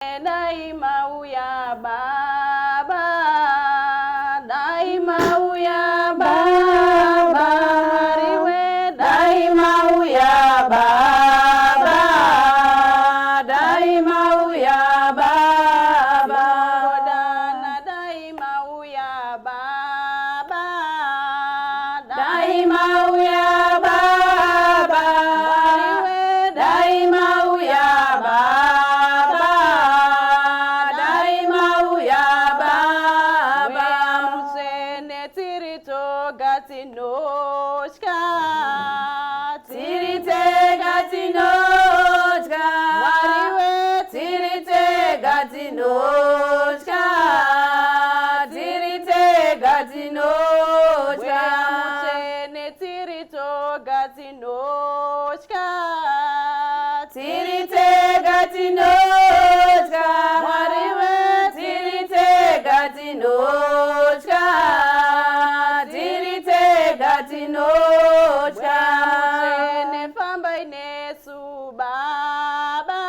Dai mauya baba, dai mauya baba, Mwari dai mauya baba, dai mauya baba, Godana dai mauya baba, dai mauya baba, Mwari dai mauya baba, dai mauya baba. Mutsvene, tiri toga tinotya, tiri tega tinotya, Mwari we, tiri tega tinotya, tiri tega tinotya. Mutsvene, tiri toga tinotya, tiri tega tinotya, Mwari we, tiri tega tinotya, tiri tega tinotya. Mutsvene, fambai nesu baba,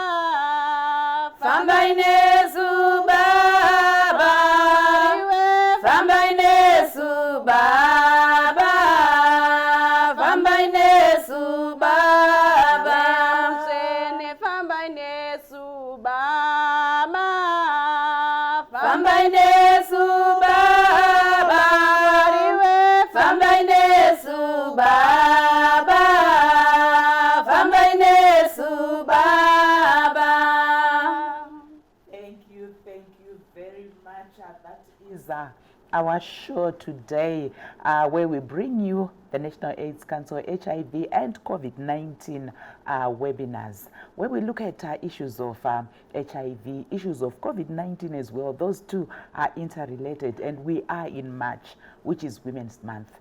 fambai nesu baba, fambai nesu baba, fambai nesu baba. Mutsvene, fambai nesu baba, fambai nesu baba, fambai nesu baba, fambai nesu baba. Thank you very much. That is our show today, where we bring you the National AIDS Council HIV and COVID-19 webinars, where we look at issues of HIV, issues of COVID-19 as well. Those two are interrelated, and we are in March, which is Women's Month.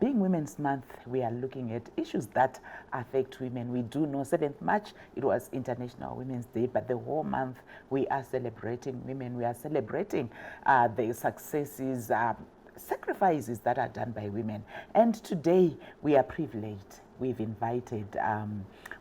Being Women's Month, we are looking at issues that affect women. We do know 7th March, it was International Women's Day, but the whole month we are celebrating women. We are celebrating the successes, sacrifices that are done by women. And today we are privileged. We've invited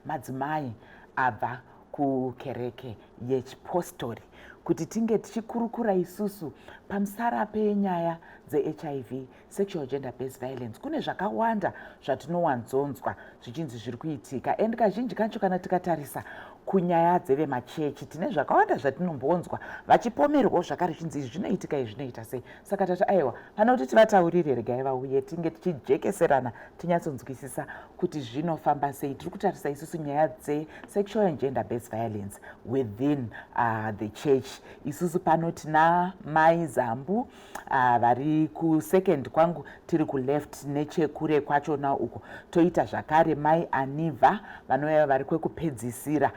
madzimai abva kukereke yechipostori kuti tinge tichikurukura isusu pamusara penyaya dzeHIV, sexual gender based violence. Kune zvakawanda zvatinowanzonzwa zvichinzi zviri kuitika, and kazhinji kacho kana tikatarisa kunyaya dzevemachechi, tine zvakawanda zvatinombonzwa vachipomerwawo zvakare, zvichinzi izvi zvinoitika, izvi zvinoita sei. Saka tati aiwa, pane kuti tivataurire, regai vauye tinge tichijekeserana, tinyatsonzwisisa kuti zvinofamba sei. Tiri kutarisa isusu nyaya dzesexual and gender based violence within the church. Isusu pano tina Mai Zambu vari kusecond kwangu, tiri kuleft nechekure kwachona uko. Toita zvakare Mai Anivha vanouya vari kwekupedzisira,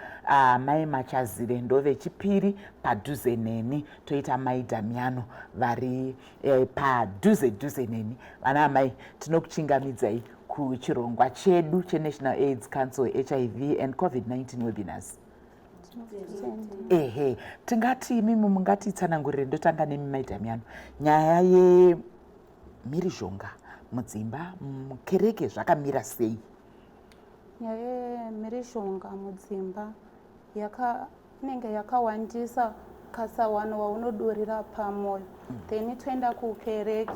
Mai Machazire ndovechipiri padhuze neni, toita Mai Dhamiano vari padhuze dhuze neni. Vana amai, tinokuchingamidzai kuchirongwa chedu cheNational AIDS Council HIV and COVID-19 webinars. Ehe, tingati imimi mungatitsanangurire, ndotanga nemi Mai Dhamiano, nyaya yemhirizhonga mudzimba, mukereke, zvakamira sei? Nyaya yemhirizhonga mudzimba inenge yakawandisa, kasawana waunodurira pamwoyo. Then toenda kukereke,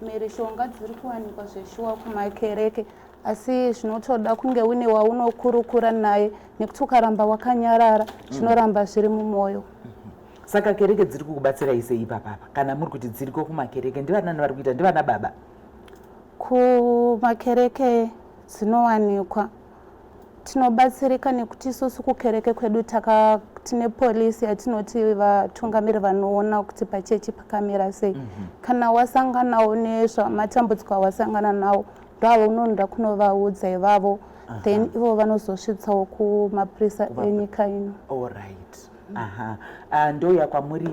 mhirizhonga dziri kuwanikwa zveshuwa kumakereke, asi zvinotoda kunge une waunokurukura naye, nekuti ukaramba wakanyarara zvinoramba zviri mumwoyo. Saka kereke dziri kukubatsirai sei ipapapa, kana muri kuti dziriko kumakereke? Ndivanani vari kuita? Ndivana baba? Kumakereke dzinowanikwa, tinobatsirika nekuti isusu kukereke kwedu tine policy yatinoti vatungamiri vanoona kuti pachechi pakamira sei. Kana wasanganawo nezvamatambudziko awasangana nawo, ndoavo unonoda kunovaudza ivavo, then ivo vanozosvitsawo kumapurisa enyika ino. Allright, aha. Ndouya kwamuri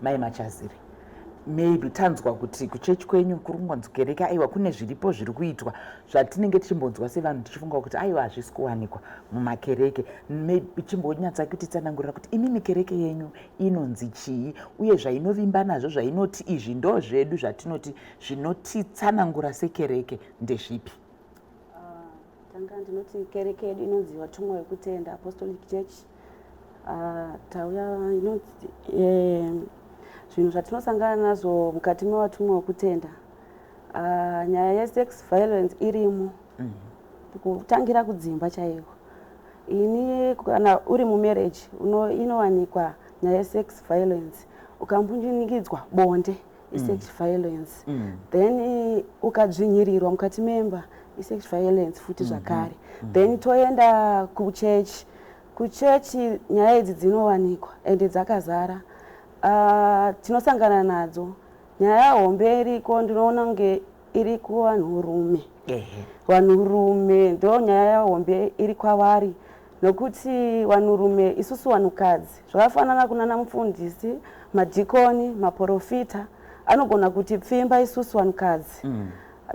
Mai Machaziri. Maybe tanzwa kuti kuchechi kwenyu kuri kungonzi kereke, aiwa, kune zviripo zviri kuitwa zvatinenge tichimbonzwa sevanhu tichifunga kuti aiwa, hazvisi kuwanikwa mumakereke. Maybe chimbonyatsa kutitsanangurira kuti imimi kereke yenyu inonzi chii, uye zvainovimba nazvo, zvainoti izvi ndo zvedu, zvatinoti zvinotitsanangura sekereke, ndezvipi? Tanga ndinoti kereke yedu inonzi Vatumwa Vekutenda Apostolic Church. Ah, tauya inonzi eh, zvinhu zvatinosangana nazvo mukati mevatumwa wekutenda. Ah, nyaya yesex violence irimo kutangira kudzimba chaiko. Ini kana uri mumarriage inowanikwa nyaya yesex violence, ukambunyikidzwa bonde isex violence, then ukadzvinyirirwa mukati memba isex violence futi zvakare. Then toenda kuchechi. Kuchechi nyaya idzi dzinowanikwa ende dzakazara. Tinosangana nadzo. Nyaya hombe iriko ndinoona kunge iri kuvanhurume. Vanhurume ndo nyaya hombe iri kwavari, nokuti vanhurume isusu vanhukadzi zvakafanana kunana mufundisi, madhikoni, maprofita anogona kuti pfimba isusu vanhukadzi,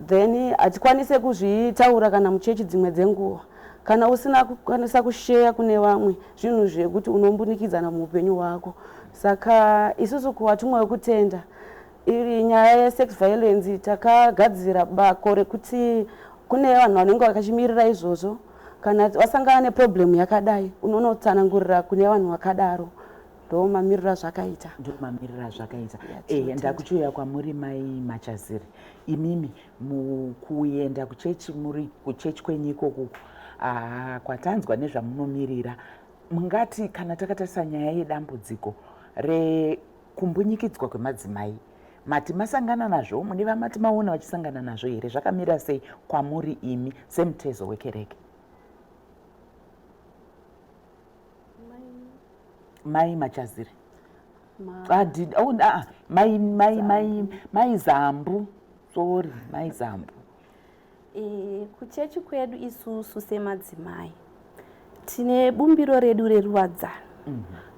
then hatikwanise kuzvitaura kana muchechi. Dzimwe dzenguva kana usina kukwanisa kusheya kune vamwe zvinhu zvekuti unombunikidzana muupenyu hwako. Saka isusu kuvatumwa wekutenda, iri nyaya yesex violence, takagadzira bako rekuti kune vanhu vanenge vakachimirira izvozvo. Kana wasangana neproblem yakadai, unonotsanangurira kune vanhu vakadaro. Ndo mamiriro azvakaita. Ndo mamiriro azvakaita. Ya, Ehe. Tinotenda. Ndakuchiuya kwamuri, Mai Machaziri. Imimi mukuenda kuchechi, muri kuchechi kwenyu ikokuku, ah, kwatanzwa nezvamunomirira, mungati kana takatarisa nyaya yedambudziko rekumbunyikidzwa kwemadzimai, mati masangana nazvo, mune vamati maona vachisangana nazvo here? Zvakamira sei kwamuri imi semutezo wekereke, Mai Machaziri? Ah, oh, ah, mai Zambu, sorry, Mai Zambu. E, kuchechi kwedu isusu semadzimai tine bumbiro redu reruwadzano.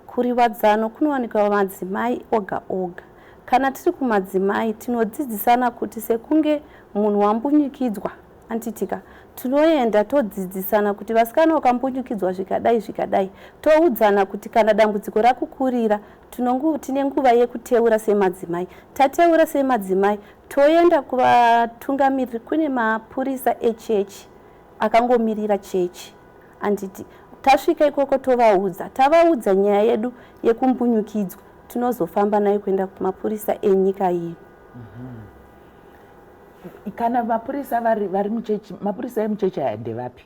Kuruwadzano kunowanikwa madzimai oga oga. Kana tiri kumadzimai tinodzidzisana kuti sekunge munhu wambunyikidzwa, antitika, tinoenda todzidzisana kuti vasikana, wakambunyikidzwa zvikadai zvikadai, toudzana kuti kana dambudziko rakukurira tine nguva yekuteura semadzimai. Tateura semadzimai, toenda kuvatungamiriri. Kune mapurisa echechi akangomirira chechi, anditi? Tasvika ikoko tovaudza, tavaudza nyaya yedu yekumbunyukidzwa, tinozofamba nayo kuenda kumapurisa enyika ino. Kana mapurisa vari muchechi, mapurisa emuchechi aya ndevapi?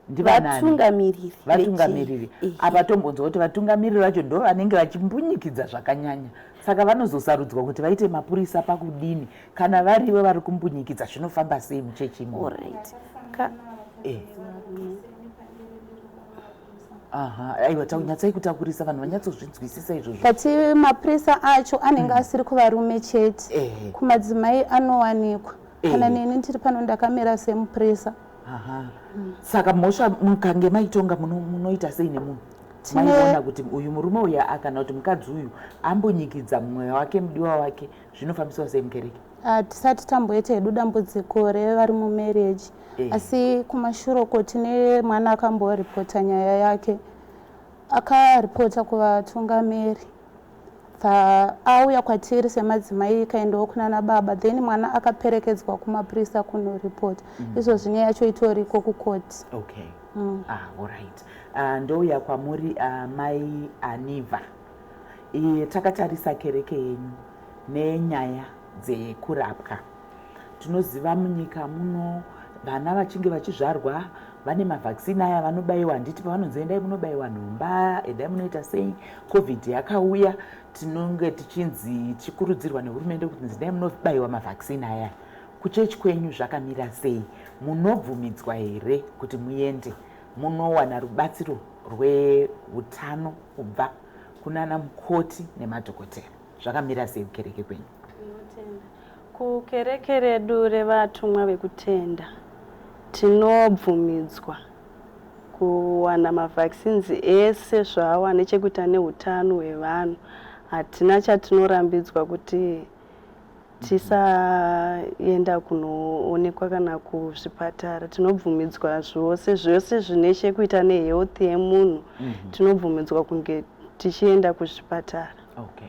Ndivanani? Vatungamiriri. Vatungamiriri. Vechechi. Apa tombonzwa kuti vatungamiriri vacho ndo vanenge vachimbunyikidzwa zvakanyanya, saka vanozosarudzwa kuti vaite mapurisa pakudini kana varivo vari kumbunyikidza? Zvinofamba sei muchechi imomo? Alright. Aha, aiwa, nyatsai kutakurisa vanhu vanyatsozvinzwisisa izvozvo. Kati mapurisa acho anenge asiri kuvarume chete, kumadzimai anowanikwa. Kana neni ndiri pano ndakamira semupurisa. Aha, saka mhosva mukange maitonga, munoita sei nemunhu? Maiona kuti uyu murume uyu kana kuti mukadzi uyu ambonyikidza mumwe wake, mudiwa wake, zvinofambiswa sei mukereke? Ah, tisati tamboita hedu dambudziko revari mumarriage, asi kumashure tine mwana akamboripota nyaya yake. Akaripota kuvatungamiri, bva auya kwatiri semadzimai, ikaendawo kunana baba, then mwana akaperekedzwa kumapurisa kunoripota. Izvozvi nyaya yacho itoriko kukoti. Okay. Ah, alright. Ndouya kwamuri, Mai Aniva. Takatarisa kereke yenyu nenyaya dzekurapwa, tinoziva munyika muno vana vachinge vachizvarwa vane mavaccine aya vanobayiwa, handiti? Pavanonzi endai munobayiwa nhomba, endai munoita sei, COVID yakauya, tinonge tichinzi, tichikurudzirwa nehurumende kuti endai munobayiwa mavaccine aya. Kuchechi kwenyu zvakamira sei? Munobvumidzwa here kuti muende munowana rubatsiro rweutano kubva kunana mukoti nemadhokotera? Zvakamira sei kukereke kwenyu? Tinotenda. Kukereke redu revatumwa vekutenda tinobvumidzwa kuwana mavaccines ese zvawo ane chekuita neutano hwevanhu. Hatina chatinorambidzwa kuti tisaenda kunoonekwa kana kuzvipatara. Tinobvumidzwa zvose zvose zvine chekuita nehealth yemunhu. Tinobvumidzwa kunge tichienda kuzvipatara. Okay,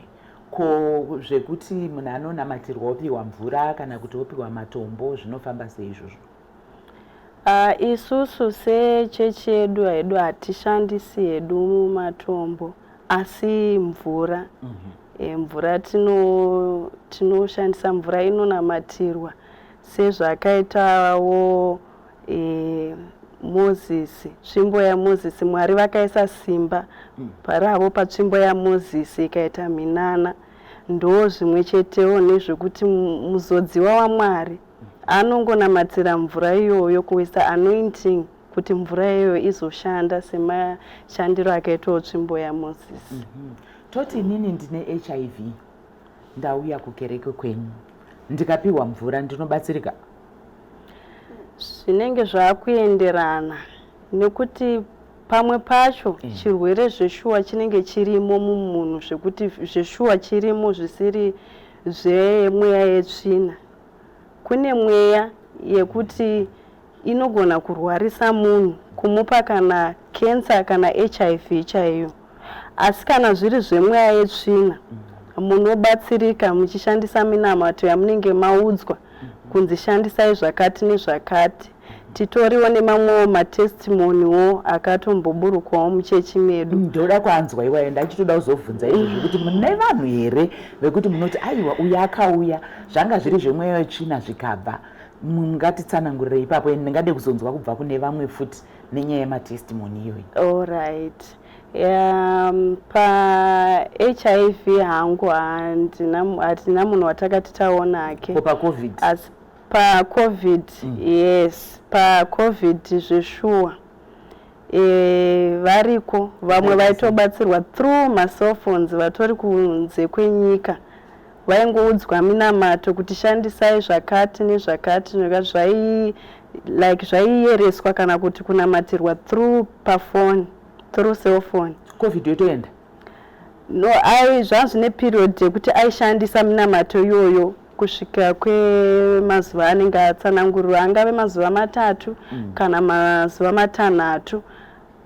ko zvekuti munhu anonamatirwa opiwa mvura kana kuti opiwa matombo, zvinofamba sei izvozvo? Isusu sechechi yedu hedu hatishandisi hedu matombo, asi mvura. Mvura tinoshandisa mvura inonamatirwa sezvakaitawo Mozisi, tsvimbo yaMozisi. Mwari vakaisa simba ravo patsvimbo yaMozisi ikaita minana. Ndo zvimwe chetewo nezvekuti muzodziwa waMwari anongonamatira mvura iyoyo, kuisa anointing kuti mvura iyoyo izoshanda semashandiro akaitawo tsvimbo yaMozisi. Toti inini ndine HIV, ndauya kukereke kwenyu, ndikapiwa mvura, ndinobatsirika? Zvinenge zvaakuenderana nekuti pamwe pacho chirwere zveshuwa chinenge chirimo mumunhu, zvekuti zveshuwa chirimo, zvisiri zvemweya yetsvina. Kune mweya yekuti inogona kurwarisa munhu, kumupa kana kensa kana HIV chaiyo. Asi kana zviri zvemweya yetsvina, munobatsirika muchishandisa minamato yamunenge maudzwa kunzi shandisai zvakati nezvakati. Titoriwo nemamwewo matestimonywo akatomboburukwawo muchechi medu. Ndoda kuanzwa iwayo. Ndachitoda kuzobvunza izvozvo kuti mune vanhu here vekuti munoti, aiwa, uyu akauya, zvanga zviri zvemweya wetsvina, zvikabva. Ngatitsanangurire ipapo. Ndingade kuzonzwa kubva kune vamwe futi nenyaya yematestimony iyoyi. Alright, paHIV hangu hatina munhu watakati taonake. Ko paCOVID? Asi paCOVID, yes, paCOVID zveshuwa variko vamwe vaitobatsirwa through macellphones vatori kunze kwenyika. Vaingoudzwa minamato kuti shandisai zvakati nezvakati nezvakati, zvai like zvaiyereswa kana kuti kunamatirwa through pafoni, through cellphone. COVID yotoenda? No, ai zvanga zvine period yekuti aishandisa minamato iyoyo kusvika kwemazuva anenge atsanangurirwa, angave mazuva 3 kana mazuva 6.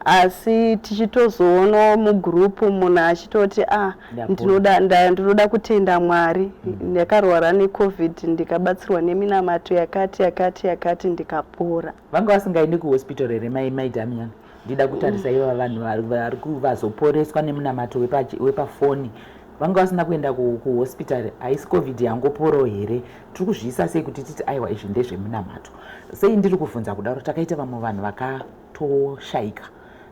Asi tichitozoonawo mugurupu munhu achitoti, ah, Ndapora. ndinoda kutenda Mwari, ndakarwara neCOVID, ndikabatsirwa neminamato yakati yakati yakati, ndikapora. Vanga vasingaendi kuhospital here, mai Damian? Ndida kutarisa ivava vanhu vari vazoporeswa nemunamato wepafoni, vanga vasina kuenda kuhospital. Haisi COVID yangoporawo here? Tiri kuzviisa sei kuti titi, aiwa, izvi ndezvemunamato? Sei ndiri kubvunza kudaro, takaita vamwe vanhu vakatoshayika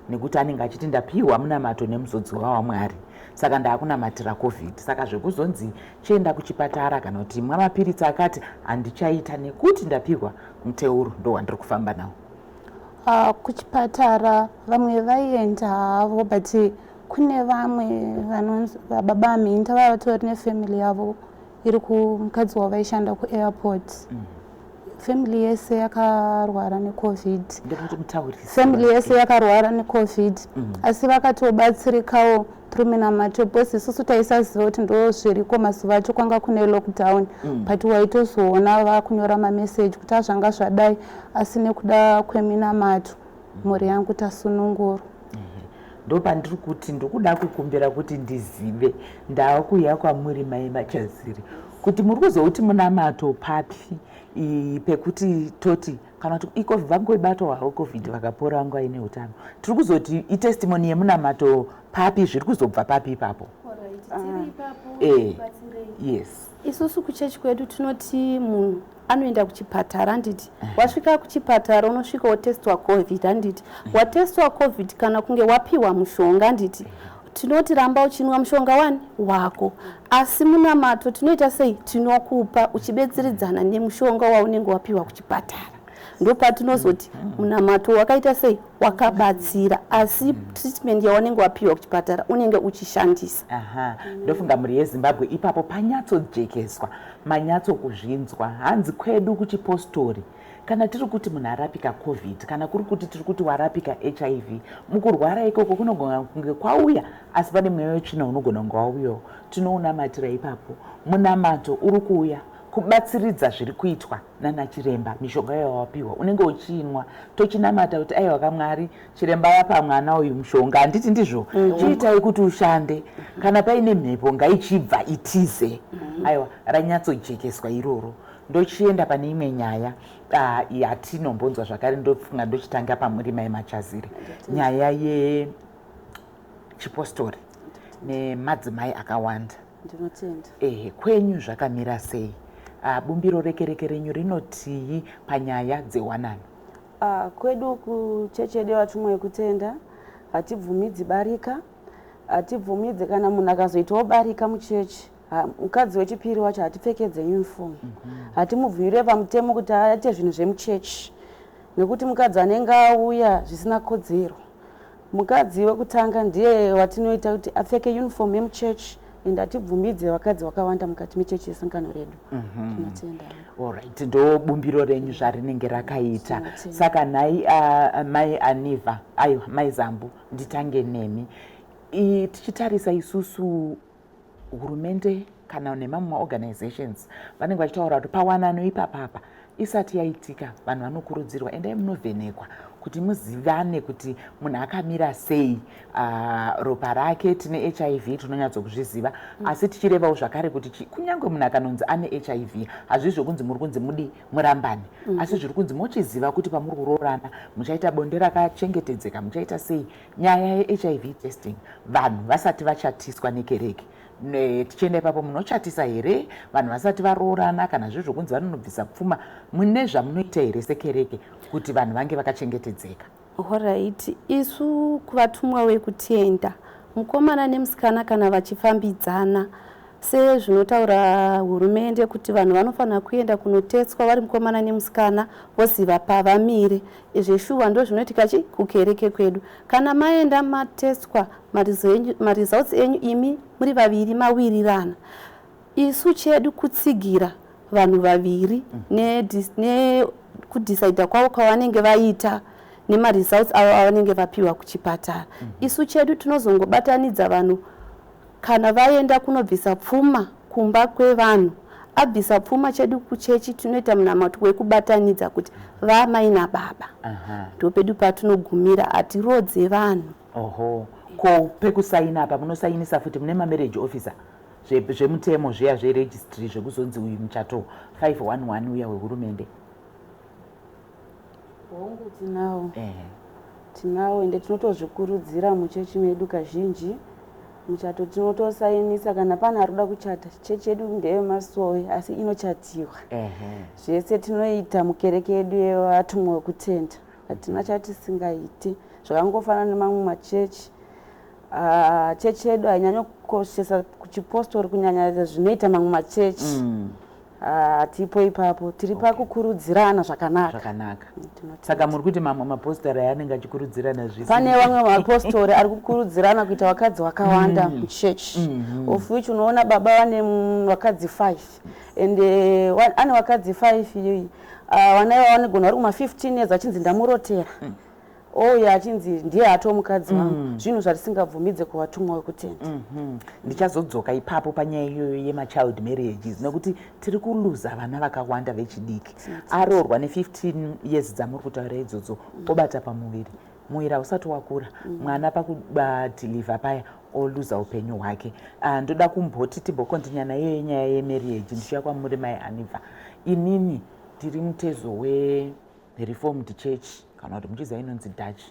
nekuti anenge achiti, ndapiwa munamato nemuzodziwa waMwari, saka ndaakunamatira COVID, saka zvekuzonzi chienda kuchipatara kana kuti mwa mapiritsi akati handichaita nekuti ndapiwa muteuro, ndo wandiri kufamba nawo. Kuchipatara vamwe vaienda havo, but kune vamwe vanonzi vababa Mhinda, vava vatori nefamily yavo iri kumukadzi wavo vaishanda kuairport. Family yese yakarwara neCOVID. Ndinoti mutaurisi. Family yese yakarwara neCOVID, asi vakatobatsirikawo through minamato, because isusu taisaziva kuti ndo zviriko. Mazuva acho kwanga kune lockdown, but waitozoona vakunyora mameseji kuti azvanga zvadai, asi nekuda kweminamato mhuri yangu tasunungurwa. Ndo pandiri kuti ndikuda kukumbira kuti ndizive, ndaakuuya kwamuri mai Machaziri, kuti muri kuzouti munamato papi pekuti toti kana kuti iCOVID vangoibatwa havo COVID vakapora, vanga vaine utano, tiri kuzoti itestimony yemunamato papi? Zviri kuzobva papi ipapo? Yes. Isusu kuchechi kwedu tinoti munhu anoenda kuchipatara, handiti? Wasvika kuchipatara, unosvika wotestwa COVID, handiti? Watestwa COVID kana kunge wapiwa mushonga, handiti? Tinoti ramba uchinwa mushonga wani wako, asi munamato tinoita sei? Tinokupa uchibetseridzana nemushonga waunenge wapiwa kuchipatara. Ndopatinozoti munamato wakaita sei? Wakabatsira. Asi treatment yaunenge wapiwa kuchipatara unenge uchishandisa. Aha, ndofunga mhuri yeZimbabwe ipapo panyatsojekeswa, manyatsokuzvinzwa. Hanzi kwedu kuchipostori, kana tiri kuti munhu arapika COVID, kana kuri kuti tiri kuti warapika HIV, mukurwara ikoko kunogona kunge kwauya, asi pane mweya wetsvina unogona kunge wauyawo. Tinounamatira ipapo. Munamato uri kuuya kubatsiridza zviri kuitwa nana chiremba. Mishonga yawapiwa unenge uchiinwa, tochinamata kuti, aiwa kaMwari, chiremba vapa mwana uyu mushonga, handiti ndizvo? Chiitai kuti ushande. Kana paine mhepo, ngaichibva itize. Aiwa, ranyatsojekeswa iroro. Ndochienda pane imwe nyaya yatinombonzwa zvakare, ndofunga ndochitanga pamuri Mai Machazire, nyaya yechipostori nemadzimai akawanda. Ndinotenda. Ehe, kwenyu zvakamira sei? Bumbiro rekereke renyu rinotii panyaya dzewanano? Kwedu kuchechi yedu yevatumwa yekutenda hatibvumidzi barika, hatibvumidzi kana munhu akazoitawo barika muchechi, mukadzi wechipiri wacho hatipfekedze uniform. Hatimubvumire pamutemo kuti aite zvinhu zvemuchechi, nekuti mukadzi anenge auya zvisina kodzero. Mukadzi wekutanga ndiye watinoita kuti apfeke uniform yemuchechi, and hatibvumidze vakadzi vakawanda mukati mechechi yesangano redu. Tinotenda. Alright, ndo bumbiro renyu zvarinenge rakaita. Tinotenda. Saka nhai Mai Aniva, aiwa, Mai Zambu, nditange nemi. Tichitarisa isusu hurumende kana nemamwe maorganizations vanenge vachitaura kuti pawanano ipapapa isati yaitika, vanhu vanokurudzirwa, endai munovhenekwa kuti muzivane kuti munhu akamira sei, ropa rake. Tine HIV, tinonyatsokuzviziva, asi tichirevawo zvakare kuti kunyange munhu akanonzi ane HIV, hazvisi zvokunzi muri kunzi mudi murambane, asi zviri kunzi mochiziva kuti pamuri kuroorana muchaita bonde rakachengetedzeka, muchaita sei. Nyaya yeHIV testing vanhu vasati vachatiswa nekereke, tichienda ipapo, munochatisa here vanhu vasati varoorana, kana zviri zvokunzi vanonobvisa pfuma, mune zvamunoita here sekereke kuti vanhu vange vakachengetedzeka? Alright, isu kuvatumwa wekutenda, mukomana nemusikana kana vachifambidzana, sezvinotaura hurumende kuti vanhu vanofanira kuenda kunoteswa vari mukomana nemusikana, voziva pavamire. Zveshuwa ndo zvinoitika chi kukereke kwedu. Kana maenda matestwa, maresults enyu imi muri vaviri mawirirana, isu chedu kutsigira vanhu vaviri nekudhisaidha kwavo kwavanenge vaita nemaresults avo avanenge vapiwa kuchipatara. Isu chedu tinozongobatanidza vanhu kana vaenda kunobvisa pfuma kumba kwevanhu. Abvisa pfuma, chedu kuchechi tinoita munamato wekubatanidza kuti vamai nababa. Ndo pedu patinogumira, hatirodze vanhu. Oho, ko pekusaina apa munosainisa futi mune mamarriage officer, zvemutemo zviya zveregistry, zvekuzonzi uyu muchato 511 uya wehurumende? Hongu, tinawo. Tinawo, ende tinotozvikurudzira muchechi medu. Kazhinji muchato tinotosainisa kana pane ari kuda kuchata. Chechi yedu ndeyemasowe, asi inochatiwa. Zvese tinoita mukereke yedu yevatumwa wekutenda, hatina chatisingaiti, zvakangofanana nemamwe machechi. Chechi yedu hainyanyo kukoshesa kuchipostori kunyanya zvinoita mamwe machechi. Hatipo ipapo, tiri pakukurudzirana zvakanaka. Zvakanaka. Tinotenda. Saka muri kuti mamwe mapostori ayanenge achikurudzirana zvisi Pane vamwe mapostori ari kukurudzirana kuita vakadzi vakawanda muchechi, of which unoona baba vane vakadzi 5, and ane vakadzi 5, vana ivavo vanogona vari kuma15 years, achinzi ndamurotera, ouya achinzi ndiye ato mukadzi wangu, zvinhu zvatisingabvumidze kuvatumwa wekutenda. Ndichazodzoka ipapo panyaya iyoyo yemachild marriages, nekuti tiri kuluza vana vakawanda vechidiki. Aroorwa ne15 years dzamuri kutaura idzodzo, obata pamuviri, muviri hausati wakura, mwana pakudhilivha paya oluza upenyu hwake. Ndoda kumboti timbokontinya nayo yenyaya yemarriage ndichiuya kwamuri Mai Anibva. Inini ndiri mutezo weReformed Church, kana kuti muchiziva inonzi Dutch.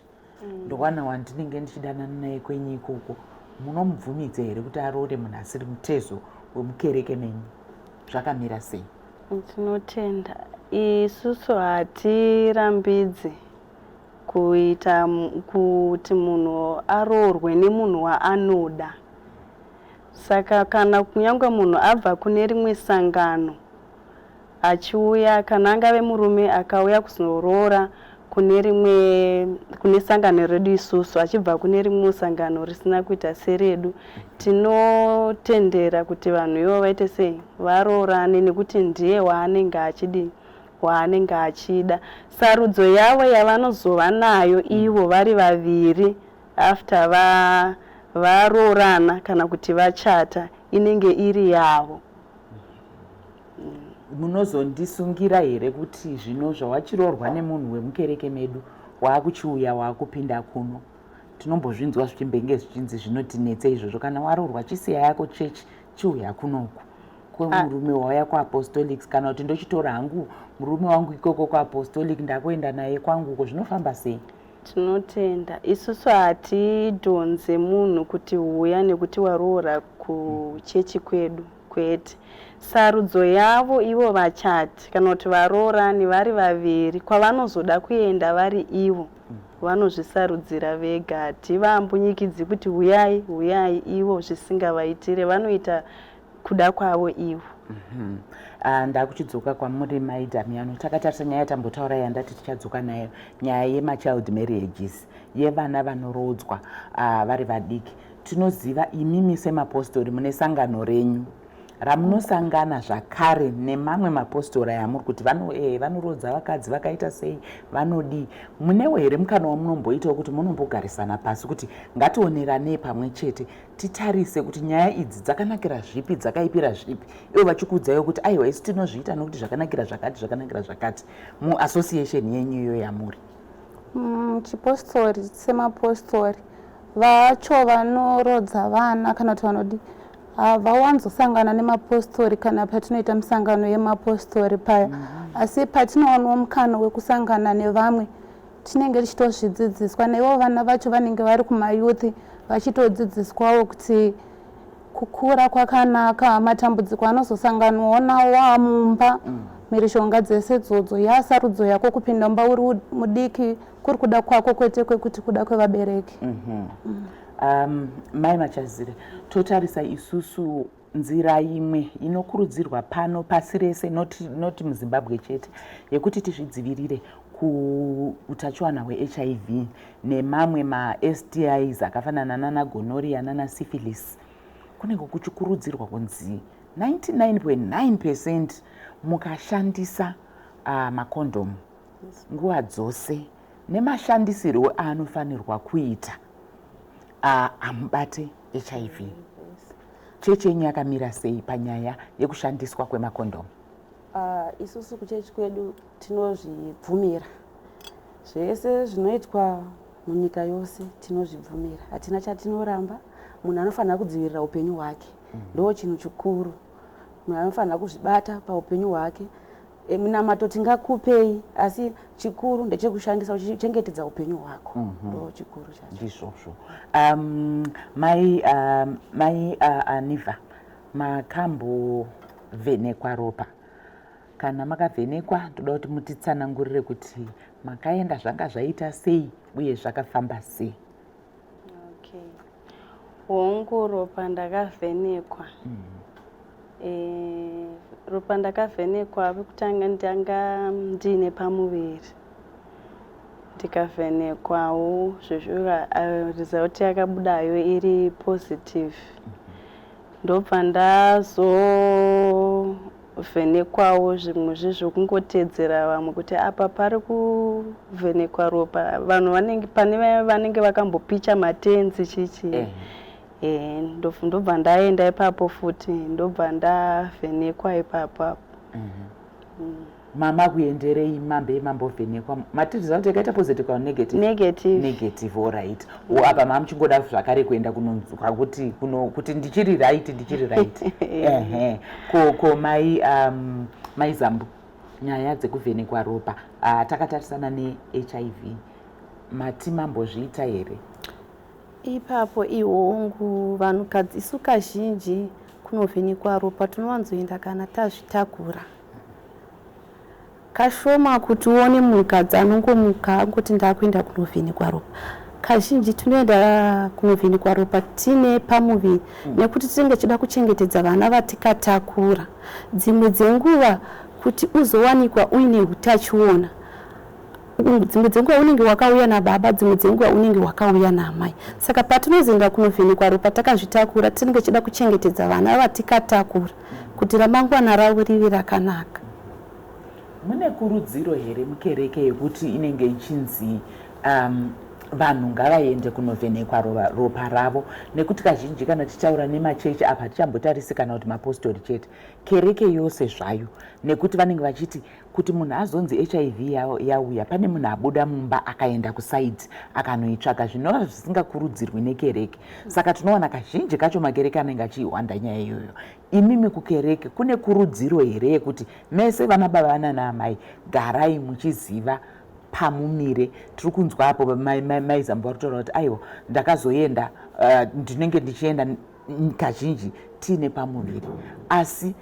Ndowana wandinenge ndichidanana naye kwenyu ikoko, munomubvumidza here kuti aroore munhu asiri mutezo wemukereke menyu? Zvakamira sei? Tinotenda. Isusu hatirambidzi kuita kuti munhu aroorwe nemunhu waanoda. Saka kana kunyange munhu abva kune rimwe sangano achiuya, kana angave murume akauya kuzoroora kune rimwe, kune sangano redu isusu, achibva kune rimwe sangano risina kuita seredu, tinotendera kuti vanhu ivo vaite sei, varoorane, nekuti ndiye waanenge achidii, waanenge achida. Sarudzo yavo yavanozova nayo ivo vari vaviri after varoorana kana kuti vachata inenge iri yavo. Munozondisungira here kuti zvino zvawachiroorwa nemunhu wemukereke medu, waakuchiuya waakupinda kuno? Tinombozvinzwa zvichimbenge zvichinzi zvinotinetse izvozvo, kana waroorwa chisiya yako chechi, chiuya kunoku. kwemurume wauya kuApostolics, kana kuti ndochitora hangu murume wangu ikoko kuApostolic, ndakuenda naye kwangu uko, zvinofamba sei? Tinotenda. Isusu hatidhonze munhu kuti huya nekuti waroora kuchechi kwedu, kwete. Sarudzo yavo ivo vachati kana kuti varoorani vari vaviri, kwavanozoda kuenda vari ivo vanozvisarudzira vega. Hativambunyikidzi kuti huyai, huyai, ivo zvisingavaitire, vanoita kuda kwavo ivo. Ndakuchidzoka kwamuri Mai Damiano. Takatarisa nyaya yatambotaura yandati tichadzoka nayo, nyaya yemachild marriages, yevana vanoroodzwa vari vadiki. Tinoziva imimi semapostori mune sangano renyu ramunosangana zvakare nemamwe mapostori ayamuri kuti vanoroodza vakadzi vakaita sei, vanodii. Munewo here mukana wamunomboitawo kuti munombogarisana pasi kuti ngationeranei pamwe chete, titarise kuti nyaya idzi dzakanakira zvipi, dzakaipira zvipi, ivo vachikuudzaiwo kuti aiwa, isu tinozviita nokuti zvakanakira zvakati, zvakanakira zvakati, muassociation yenyu iyo yamuri? Chipostori, semapostori vacho vanorodza vana kana kuti vanodi, havawanzosangana nemapostori kana patinoita misangano yemapostori paya. Asi patinowanawo mukana wekusangana nevamwe, tinenge tichitozvidzidziswa naivo vana vacho vanenge vari kumayouth, vachitodzidziswawo kuti kukura kwakanaka, matambudziko anozosanganwawo nawo wamumba, mhirizhonga dzese dzodzo, yasarudzo yako kupinda mumba uri mudiki, kuri kuda kwako, kwete kwekuti kuda kwevabereki. Mai Machazire, totarisa isusu nzira imwe inokurudzirwa pano pasi rese, not muZimbabwe chete, yekuti tizvidzivirire kuutachiwana hweHIV nemamwe maSTIs akafanana nana gonorrhea nana syphilis. Kunenge kuchikurudzirwa kunzi 99.9% mukashandisa makondomu nguva dzose nemashandisirwo aanofanirwa kuita, hamubate HIV. Chechi yenyu yakamira sei panyaya yekushandiswa kwemakondomu? Isusu kuchechi kwedu tinozvibvumira zvese zvinoitwa munyika yose, tinozvibvumira, hatina chatinoramba. Munhu anofanira kudzivirira upenyu hwake, ndo chinhu chikuru. Munhu anofanira kuzvibata paupenyu hwake. Minamato tingakupei, asi chikuru ndechekushandisa uchichengetedza upenyu hwako, ndo chikuru chacho. Ndizvozvo. Mai Aniva, makambovhenekwa ropa? Kana makavhenekwa, ndoda kuti mutitsanangurire kuti makaenda zvanga zvaita sei uye zvakafamba sei. Okay, hongu, ropa ndakavhenekwa. Ropa ndakavhenekwa pekutanga ndanga ndiine pamuviri, ndikavhenekwawo zvezvo, result yakabudayo iri positive. Ndobva ndazovhenekwawo zvimwe zvezvokungotedzera vamwe kuti apa pari kuvhenekwa ropa, vanhu vanenge pane vaya vanenge vakambopicha matenzi chichi. Ndobva ndaenda ipapo futi, ndobva ndavhenekwa ipapo apo. Mama kuenderei mambe mambovhenekwa, mati result yakaita positive kana negative? Negative. Negative, alright. O, apa mamuchingoda zvakare kuenda kunonzwa kuti kuno kuti ndichiri right, ndichiri right. Ehe, ko mai Zambu, nyaya dzekuvhenekwa ropa, takatarisana neHIV, mati mambozviita here? Ipapo ihongu, vanhukadzi isu kazhinji kunovhenekwa ropa tinowanzoenda kana tazvitakura. Kashoma kuti uone munhukadzi anongomuka angoti ndakuenda kunovhenekwa ropa. Kazhinji tinoenda kunovhenekwa ropa tine pamuviri, nekuti tinenge tichida kuchengetedza vana vatikatakura. Dzimwe dzenguva kuti uzowanikwa uine utachiona, dzimwe dzenguva unenge wakauya nababa, dzimwe dzenguva unenge wakauya naamai. Saka patinozoenda kunovhenekwa ropa takazvitakura, tinenge tichida kuchengetedza vana vatikatakura kuti ramangwana ravo rive rakanaka. Mune kurudziro here mukereke yekuti inenge ichinzi Vanhu ngavaende kunovhenekwa ropa ravo, nekuti kazhinji kana tichitaura nemachechi apa hatichambotarisi kana kuti mapostori chete, kereke yose zvayo, nekuti vanenge vachiti kuti munhu azonzi HIV yauya, pane munhu abuda mumba akaenda kusaidi akanoitsvaga, zvinova zvisingakurudzirwi nekereke. Saka tinowana kazhinji kacho makereke anenge achiihwanda nyaya iyoyo. Imimi kukereke kune kurudziro here yekuti mese vana baba nana amai garai muchiziva pamumire? Tiri kunzwa apo mai Zambo vari kutaura kuti aiwa, ndakazoenda, ndinenge ndichienda kazhinji tiine pamuviri, asi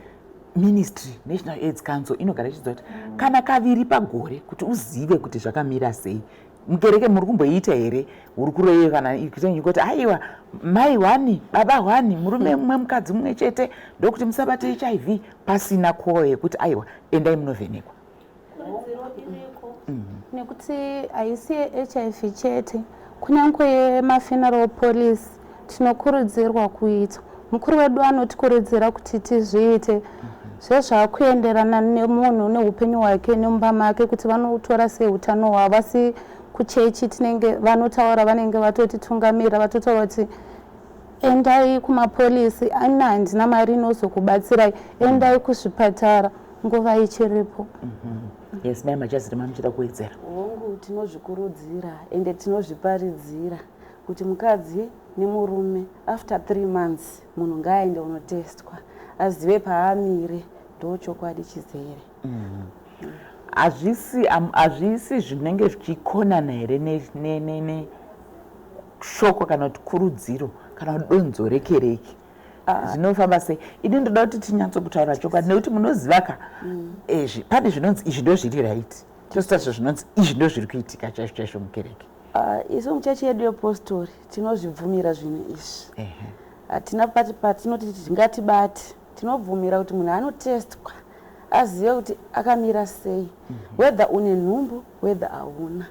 ministry, National AIDS Council, inogara ichiziva kuti kana kaviri pagore kuti uzive kuti zvakamira sei. Mukereke muri kumboiita here hurukuro iyoyo, kana kuti aiwa, mai hwani, baba hwani, murume mumwe, mukadzi mumwe chete, ndokuti musabate HIV, pasina call yekuti aiwa, endai munovhenekwa? Kurudziro iriko, nekuti haisi yeHIV chete, kunyange yemafuneral policy tinokurudzirwa kuita. Mukuru wedu anotikurudzira kuti tizviite zvezvakuenderana nemunhu neupenyu hwake nemumba make, kuti vanotora sei utano hwavo. Asi kuchechi tinenge vanotaura, vanenge vatotitungamira, vatotaura kuti endai kumapolisi, ana handina mari inozokubatsirai, endai kuzvipatara nguva ichiripo. Yes, mai Machaziri, mamuchida kuwedzera? Hongu, tinozvikurudzira ende tinozviparidzira kuti mukadzi nemurume after 3 months munhu ngaaende unotestwa azive paamire. Ndo chokwadi chizere. Hazvisi zvinenge zvichikonana here neshoko kana kuti kurudziro kana kuti donzo rekereke? Zvinofamba sei? Ini ndoda kuti tinyatsokutaura chokwadi, nekuti munoziva ka, ezvi pane zvinonzi izvi ndo zviri right, tosita zvinonzi izvi ndo zviri kuitika chaizvo chaizvo mukereke. Ah, isu muchechi yedu yepostori tinozvibvumira zvinhu izvi. Hatina pati patinoti tingatibate. Tinobvumira kuti munhu anotestwa azive kuti akamira sei, whether une nhumbu, whether hauna,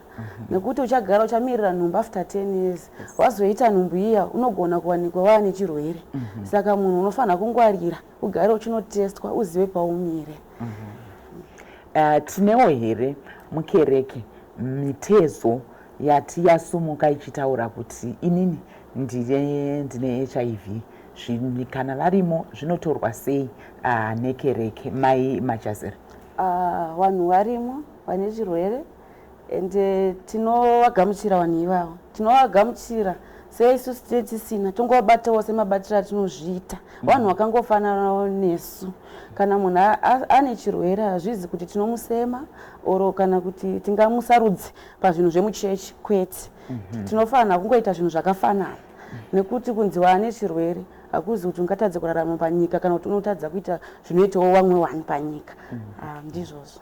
nekuti uchagara uchamirira nhumbu after 10 years, wazoita nhumbu iya, unogona kuwanikwa wava nechirwere. Saka munhu unofanira kungwarira, ugare uchinotestwa uzive paumire. Tinewo here mukereke mitezo yati yasumuka ichitaura kuti inini ndine HIV? Kana varimo, zvinotorwa sei nekereke, mai Machaziri? Ah, vanhu varimo vane chirwere, ende tinovagamuchira vanhu ivavo, tinovagamuchira seisusu tine tisina, tongovabatawo semabatiro atinozviita vanhu vakangofananawo nesu. Kana munhu ane chirwere, hazvizi kuti tinomusema oro kana kuti tingamusarudze pazvinhu zvemuchechi, kwete. Tinofanira kungoita zvinhu zvakafanana, nekuti kunzi waane chirwere hakuzi kuti ungatadze kurarama panyika kana kuti unotadza kuita zvinoitawo vamwe vanhu panyika. Ah, ndizvozvo.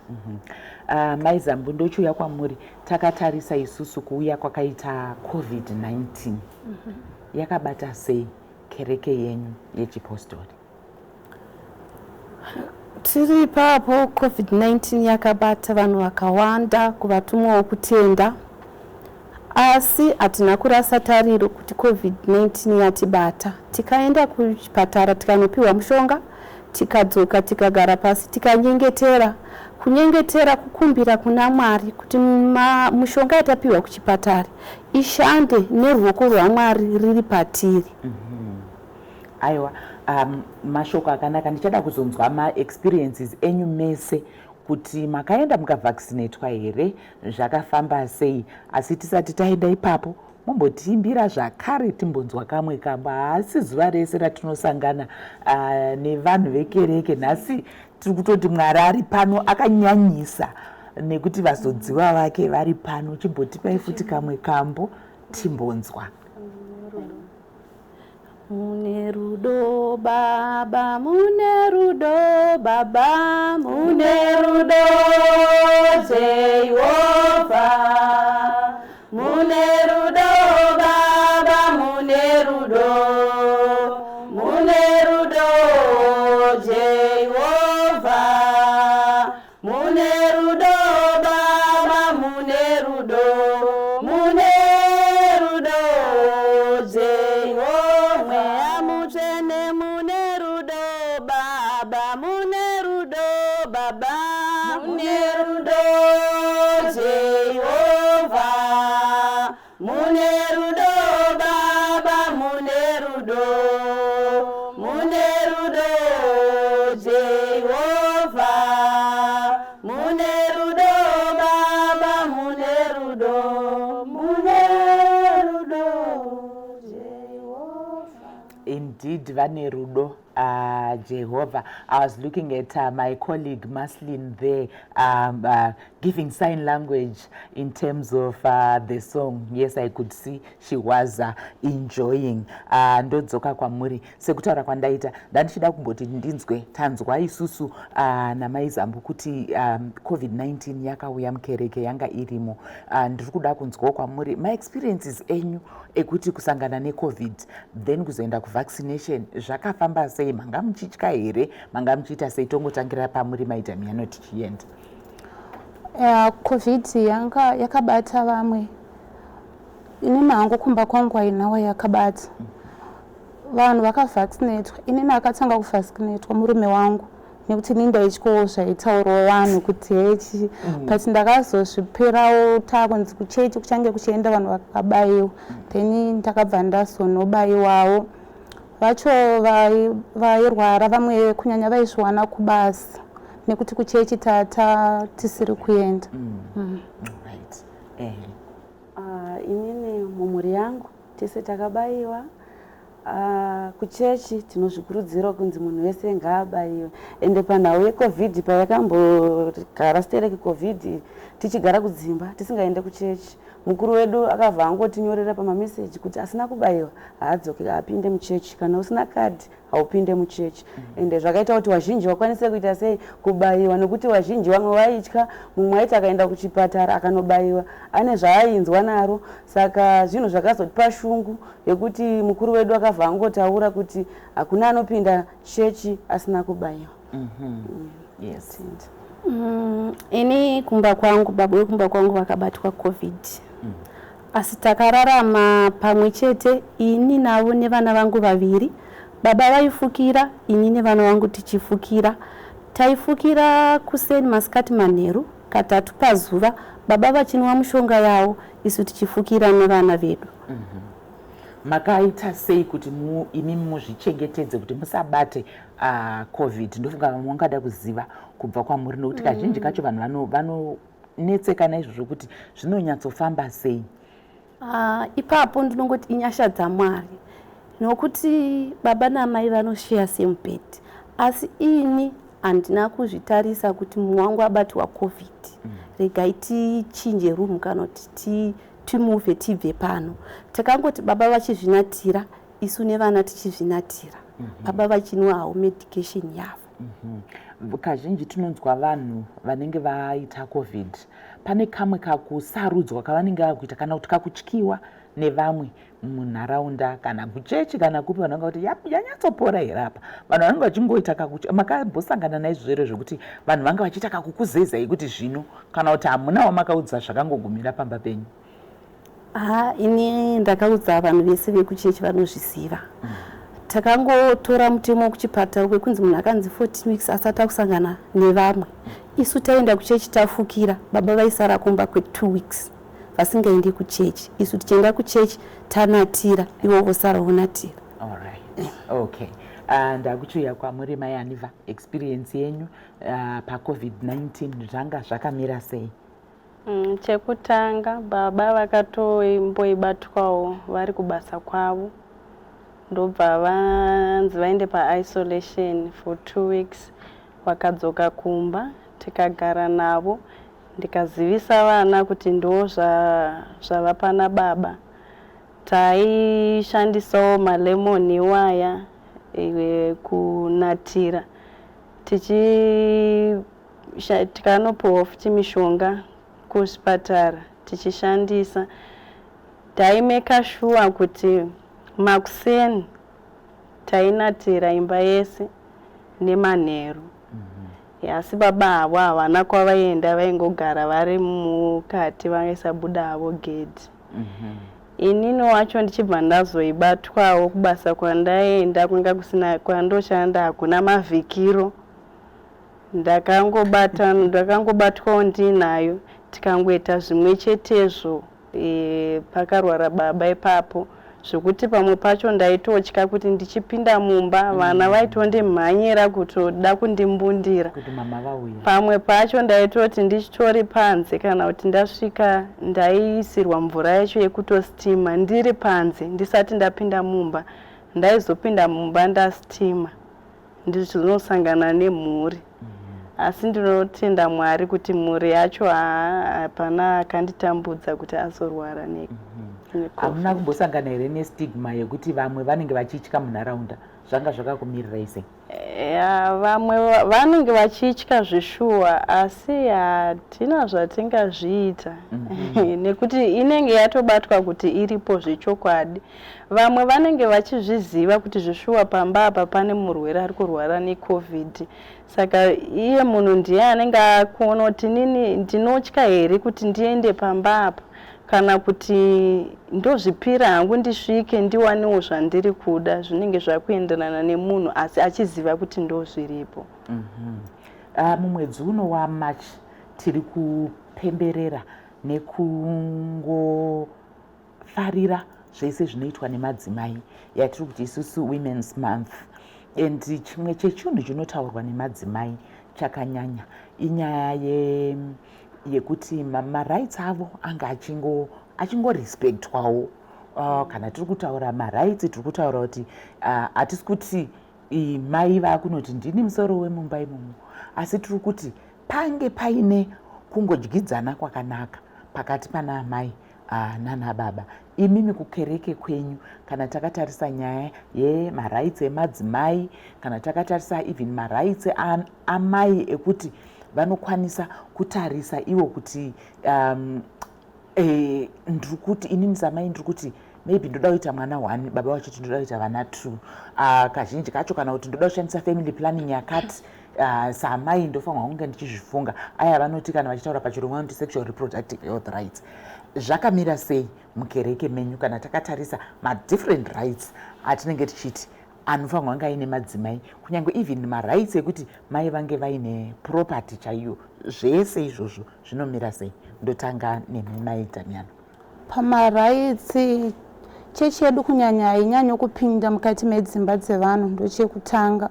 Mai Zambu, ndochiuya kwamuri. Takatarisa isusu kuuya kwakaita COVID-19, yakabata sei kereke yenyu yechipostori? Tiri ipapo, COVID-19 yakabata vanhu vakawanda kuvatumwawo kutenda, asi hatina kurasa tariro kuti COVID-19 yatibata. Tikaenda kuchipatara, tikanopiwa mushonga, tikadzoka, tikagara pasi, tikanyengetera, kunyengetera, kukumbira kuna Mwari kuti mushonga yatapiwa kuchipatara ishande neruoko rwaMwari riri patiri. Aiwa, mashoko akanaka. Ndichada kuzonzwa maexperiences enyu mese kuti makaenda mukavhaccinatwa here, zvakafamba sei. Asi tisati taenda ipapo, mumbotiimbira zvakare, timbonzwa kamwe kambo. Haasi zuva rese ratinosangana nevanhu vekereke. Nhasi tiri kutoti Mwari ari pano akanyanyisa, nekuti vazodziwa vake vari pano. Chimbotipai futi kamwe kambo timbonzwa. Mune rudo Baba, mune rudo Baba, mune rudo Jehovha, mune rudo Baba, mune rudo, mune rudo Jehovha, mune rudo Baba, mune rudo, mune rudo Jehovha, Mweya Mutsvene, mune rudo Baba, mune rudo Baba, mune rudo Jehovha, mune Indeed, vane rudo Jehovah. I was looking at my colleague Maslin there giving sign language in terms of the song. Yes, I could see she was enjoying. Ndodzoka kwamuri. Sekutaura kwandaita, ndandichida kumboti ndinzwe, tanzwa isusu namai Zambu kuti COVID-19 yakauya mukereke, yanga irimo. Ndiri kuda kunzwawo kwamuri maexperiences enyu ekuti kusangana neCOVID, then kuzoenda kuvaccination, zvakafamba sei? Manga muchitya here? Manga muchiita sei? Tongotangira pamuri, maiDamiano, tichienda. COVID yanga yakabata vamwe. Inini hangu kumba kwangu hainawo yakabata. Vanhu vakavaccinatwa. Inini akatanga kuvaccinatwa murume wangu, nekuti ini ndaityawo zvaitaurwa vanhu kuti hechi, but ndakazozvipirawo taakunzi kuchechi kuchange kuchienda vanhu vakabayiwa, then ndakabva ndazonobayiwawo. Vacho vairwara vamwe kunyanya vaizviwana kubasa, nekuti kuchechi tata tisiri kuenda. Right. Eh. Inini mumhuri yangu tese takabayiwa. Kuchechi tinozvikurudzira kunzi munhu wese ngaabayiwe. Ende panhau yeCOVID, payakambogara stereki COVID, tichigara kudzimba tisingaende kuchechi, mukuru wedu akabva angotinyorera pamameseji kuti asina kubayiwa haadzoke, haapinde muchechi. Kana usina kadhi haupinde muchechi. Ende zvakaita kuti vazhinji vakwanise kuita sei? Kubayiwa, nekuti vazhinji vamwe vaitya. Mumwe aiti akaenda kuchipatara akanobayiwa ane zvaainzwa naro. Saka zvinhu zvakazotipa shungu yekuti mukuru wedu akabva angotaura kuti hakuna anopinda chechi asina kubayiwa. Yes. Ini kumba kwangu, baba vekumba kwangu vakabatwa COVID, asi takararama pamwe chete, ini navo nevana vangu vaviri. Baba vaifukira, ini nevana vangu tichifukira. Taifukira kuseni, masikati, manheru, katatu pazuva. Baba vachinwa mushonga yavo, isu tichifukira nevana vedu. Makaita sei kuti imi muzvichengetedze kuti musabate COVID? Ndofunga vamwe vangada kuziva kubva kwamuri, nokuti kazhinji kacho vanhu vanonetseka naizvozvo kuti zvinonyatsofamba sei. Ipapo ndinongoti inyasha dzaMwari, nokuti baba namai vanosheya same bed, asi ini handina kuzvitarisa kuti mumwe wangu abatwa COVID, regai tichinje room kana kuti timove, tibve pano. Takangoti baba vachizvinatira, isu nevana tichizvinatira, baba vachinwa hawo medication yavo. Kazhinji tinonzwa vanhu vanenge vaita COVID pane kamwe kakusarudzwa kavanenge vakuita, kana kuti kakutyiwa nevamwe munharaunda kana kuchechi kana kupi. Vanhu vanga kuti, "Yanyatsopora here apa?" Vanhu vanenge vachingoita kakutya. Makambosangana naizvozvo here, zvekuti vanhu vanga vachiita kakukuzezai kuti zvino, kana kuti hamunawo makaudza, zvakangogumira pamba penyu? Ha, ini ndakaudza vanhu vese vekuchechi, vanozviziva. Takangotora mutemo wekuchipatara kwekunzi munhu akanzi 14 weeks asati akusangana nevamwe. Isu taenda kuchechi tafukira. Baba vaisara kumba kwe2 weeks vasingaendi kuchechi, isu tichienda kuchechi tanatira, ivo vosara vonatira. Alright, okay. Ndakuchiuya kwamuri, mai Aniva. Experience yenyu paCOVID-19 zvanga zvakamira sei? Chekutanga baba vakatomboibatwawo vari kubasa kwavo, ndobva vanzi vaende paisolation for 2 weeks. Vakadzoka kumba, tikagara navo, ndikazivisa vana kuti ndo zvava pana baba. Taishandisawo malemon iwaya kunatira, tikanopiwa futi mishonga kuzvipatara tichishandisa. Taimeka sure kuti makuseni tainatira imba yese nemanheru. Asi baba havo havana kwavaienda, vaingogara vari mukati, vaisabuda havo gedhi. Inini wacho ndichibva ndazoibatwawo kubasa kwandaenda, kwanga kusina kwandoshanda, hakuna mavhikiro. Ndakangobata, ndakangobatwawo ndinayo, tikangoita zvimwe chetezvo. Pakarwara baba ipapo, zvokuti pamwe pacho ndaitotya kuti ndichipinda mumba vana vaitondimhanyira kutoda kundimbundira. Kuti mama vauya. Pamwe pacho ndaitoti ndichitori panze, kana kuti ndasvika, ndaiisirwa mvura yacho yekutostima ndiri panze, ndisati ndapinda mumba. Ndaizopinda mumba ndastima ndichinosangana nemhuri. Asi ndinotenda Mwari kuti mhuri yacho hapana akanditambudza kuti azorwara Hamuna kumbosangana here nestigma yekuti vamwe vanenge vachitya munharaunda? Zvanga zvakakumirirai sei? Ya, vamwe vanenge vachitya zveshuwa, asi hatina zvatingazviita nekuti inenge yatobatwa kuti iripo zvechokwadi. Vamwe vanenge vachizviziva kuti zveshuwa pamba apa pane murwere ari kurwara neCOVID, saka iye munhu ndiye anenge akuona kuti nini ndinotya here kuti ndiende pamba apa kana kuti ndozvipira hangu ndisvike ndiwanewo zvandiri kuda. Zvinenge zvakuenderana nemunhu, asi achiziva kuti ndo zviripo. Mumwedzi uno waMarch tiri kupemberera nekungofarira zvese zvinoitwa nemadzimai, yatiri kuti isusu Women's Month, and chimwe chechinhu chinotaurwa nemadzimai chakanyanya inyaya yekuti marights avo anga achingorespectwawo. Kana tiri kutaura marights, tiri kutaura kuti hatisi kuti mai vakunoti ndini musoro wemumba imomo, asi tiri kuti pange paine kungodyidzana kwakanaka pakati pana amai nana baba. Imimi kukereke kwenyu, kana takatarisa nyaya yemarights emadzimai, kana takatarisa even marights amai ekuti vanokwanisa kutarisa ivo kuti ndiri kuti inini samai ndiri kuti maybe ndoda kuita mwana one, baba vachiti ndoda kuita vana two, kazhinji kacho, kana kuti ndoda kushandisa family planning yakati, samai ndofanirwa kunge ndichizvifunga. Aya vanoti kana vachitaura pachirungu vanoti sexual reproductive health rights. Zvakamira sei mukereke menyu kana takatarisa madifferent rights atinenge tichiti anofanirwa kunge aine madzimai, kunyange even marights ekuti mai vange vaine property chaiyo? Zvese izvozvo zvinomira sei? Ndotanga nemi, mai Damiano. Pamarights, chechi yedu kunyanya hainyanyi kupinda mukati medzimba dzevanhu. Ndochekutanga,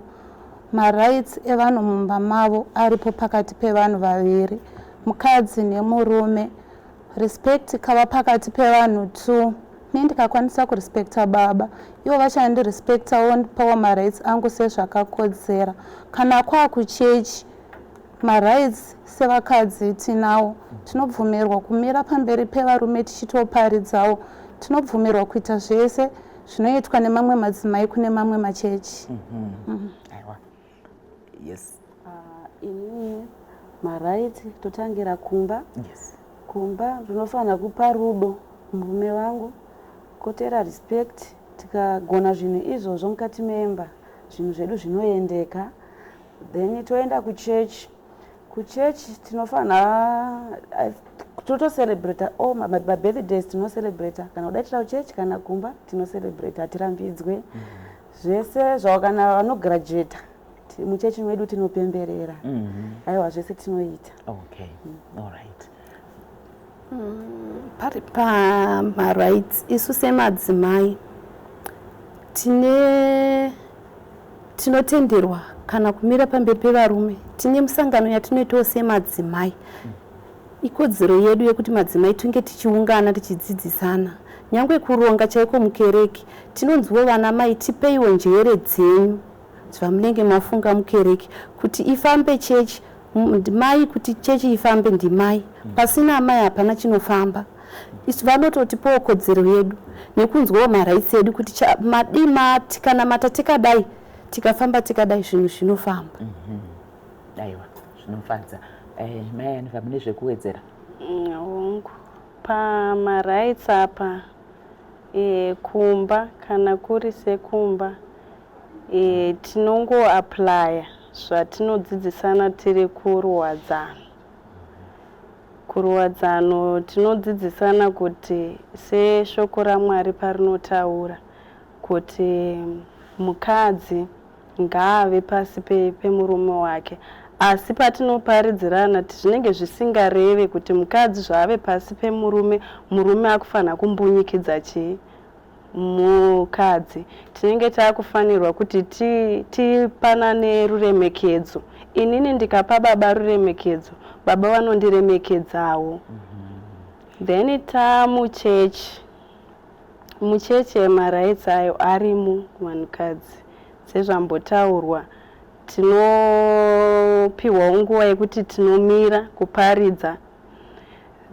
marights evanhu mumba mavo aripo pakati pevanhu vaviri, mukadzi nemurume. Respect kava pakati pevanhu two. Ne ndikakwanisa kurespecta baba, ivo vachandirespectawo, ndipawo marights angu sezvakakodzera. Kana kwakuchechi, marights sevakadzi tinawo. Tinobvumirwa kumira pamberi pevarume tichitoparidzawo. Tinobvumirwa kuita zvese zvinoitwa nemamwe madzimai kune mamwe machechi. Aiwa, yes. Inini marights, totangira kumba. Kumba ndinofanira kupa rudo murume wangu, kotera respect. Tikagona zvinhu izvozvo mukati memba, zvinhu zvedu zvinoendeka. Then toenda kuchechi. Kuchechi tinofanira totocelebrata all mabirthdays, tinocelebrata kana kudaitira kuchechi kana kumba tinocelebrata, hatirambidzwe. Zvese zvavo, kana vanograduata muchechi medu tinopemberera. Aiwa, zvese tinoita. Okay, all right. Pari pamarights, isu semadzimai tine tinotenderwa kana kumira pamberi pevarume. Tine musangano yatinoitawo semadzimai. Ikodzero yedu yekuti madzimai tinge tichiungana, tichidzidzisana, nyange kuronga chaiko mukereke. Tinonziwo vana mai, tipeiwo njere dzenyu zvamunenge mafunga mukereke kuti ifambe chechi. Ndimai, kuti chechi ifambe ndimai. Pasina amai hapana chinofamba. Isu vanototipawo kodzero yedu nekunzwawo marights edu kuti madima tikanamata tikadai, tikafamba tikadai, zvinhu zvinofamba. Aiwa, zvinofadza. Mai Aniva, mune zvekuwedzera? Hongu, pamarights apa, kumba kana kuri sekumba, tinongoapplya zvatinodzidzisana tiri kuruwadzano. Kuruwadzano tinodzidzisana kuti seshoko raMwari parinotaura kuti mukadzi ngaave pasi pemurume wake, asi patinoparidzirana zvinenge zvisingareve kuti mukadzi zvaave pasi pemurume, murume akufanira kumbunyikidza chii mukadzi. Tinenge taakufanirwa kuti tipanane ruremekedzo. Inini ndikapa baba ruremekedzo, baba vanondiremekedzawo. Then tamuchechi. Mucheche marights ayo arimo kuvanhukadzi. Sezvambotaurwa, tinopiwawo nguva yekuti tinomira kuparidza.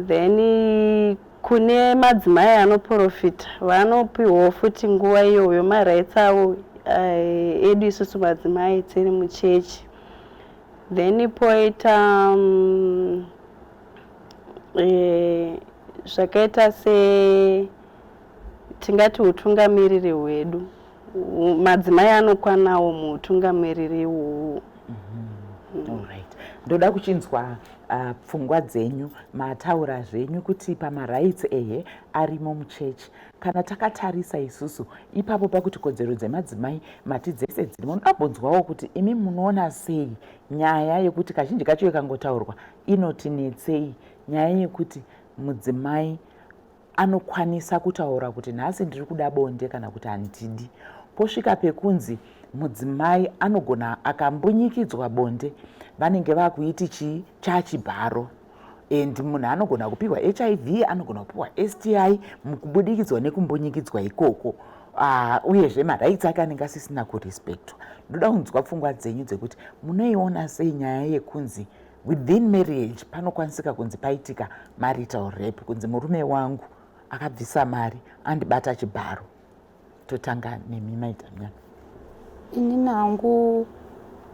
Then kune madzimai anoprofita, vanopiwawo futi nguva iyoyo, marights avo edu isusu madzimai tiri muchechi. Then poita zvakaita se tingati utungamiriri hwedu, madzimai anokwanawo muutungamiriri uhu. Alright, ndoda kuchinzwa pfungwa dzenyu. Mataura zvenyu kuti pamarights, ehe, arimo muchechi. Kana takatarisa isusu ipapo pakuti kodzero dzemadzimai mati dzese dzirimo, ndambonzwawo kuti imi munoona sei nyaya yekuti kazhinji kacho ikangotaurwa inotinetsei, nyaya yekuti mudzimai anokwanisa kutaura kuti nhasi ndiri kuda bonde kana kuti handidi, posvika pekunzi mudzimai anogona akambunyikidzwa bonde, vanenge vakuiti chii chachibharo, and munhu anogona kupiwa HIV, anogona kupiwa STI mukubudikidzwa nekumbunyikidzwa ikoko, uyezve marights ake anenge asisina kurespectwa. Ndoda kunzwa pfungwa dzenyu dzekuti munoiona sei nyaya yekunzi within marriage panokwanisika kunzi paitika marital rape, kunzi murume wangu akabvisa mari andibata chibharo. Totanga nemi, Maidamiano. Inini hangu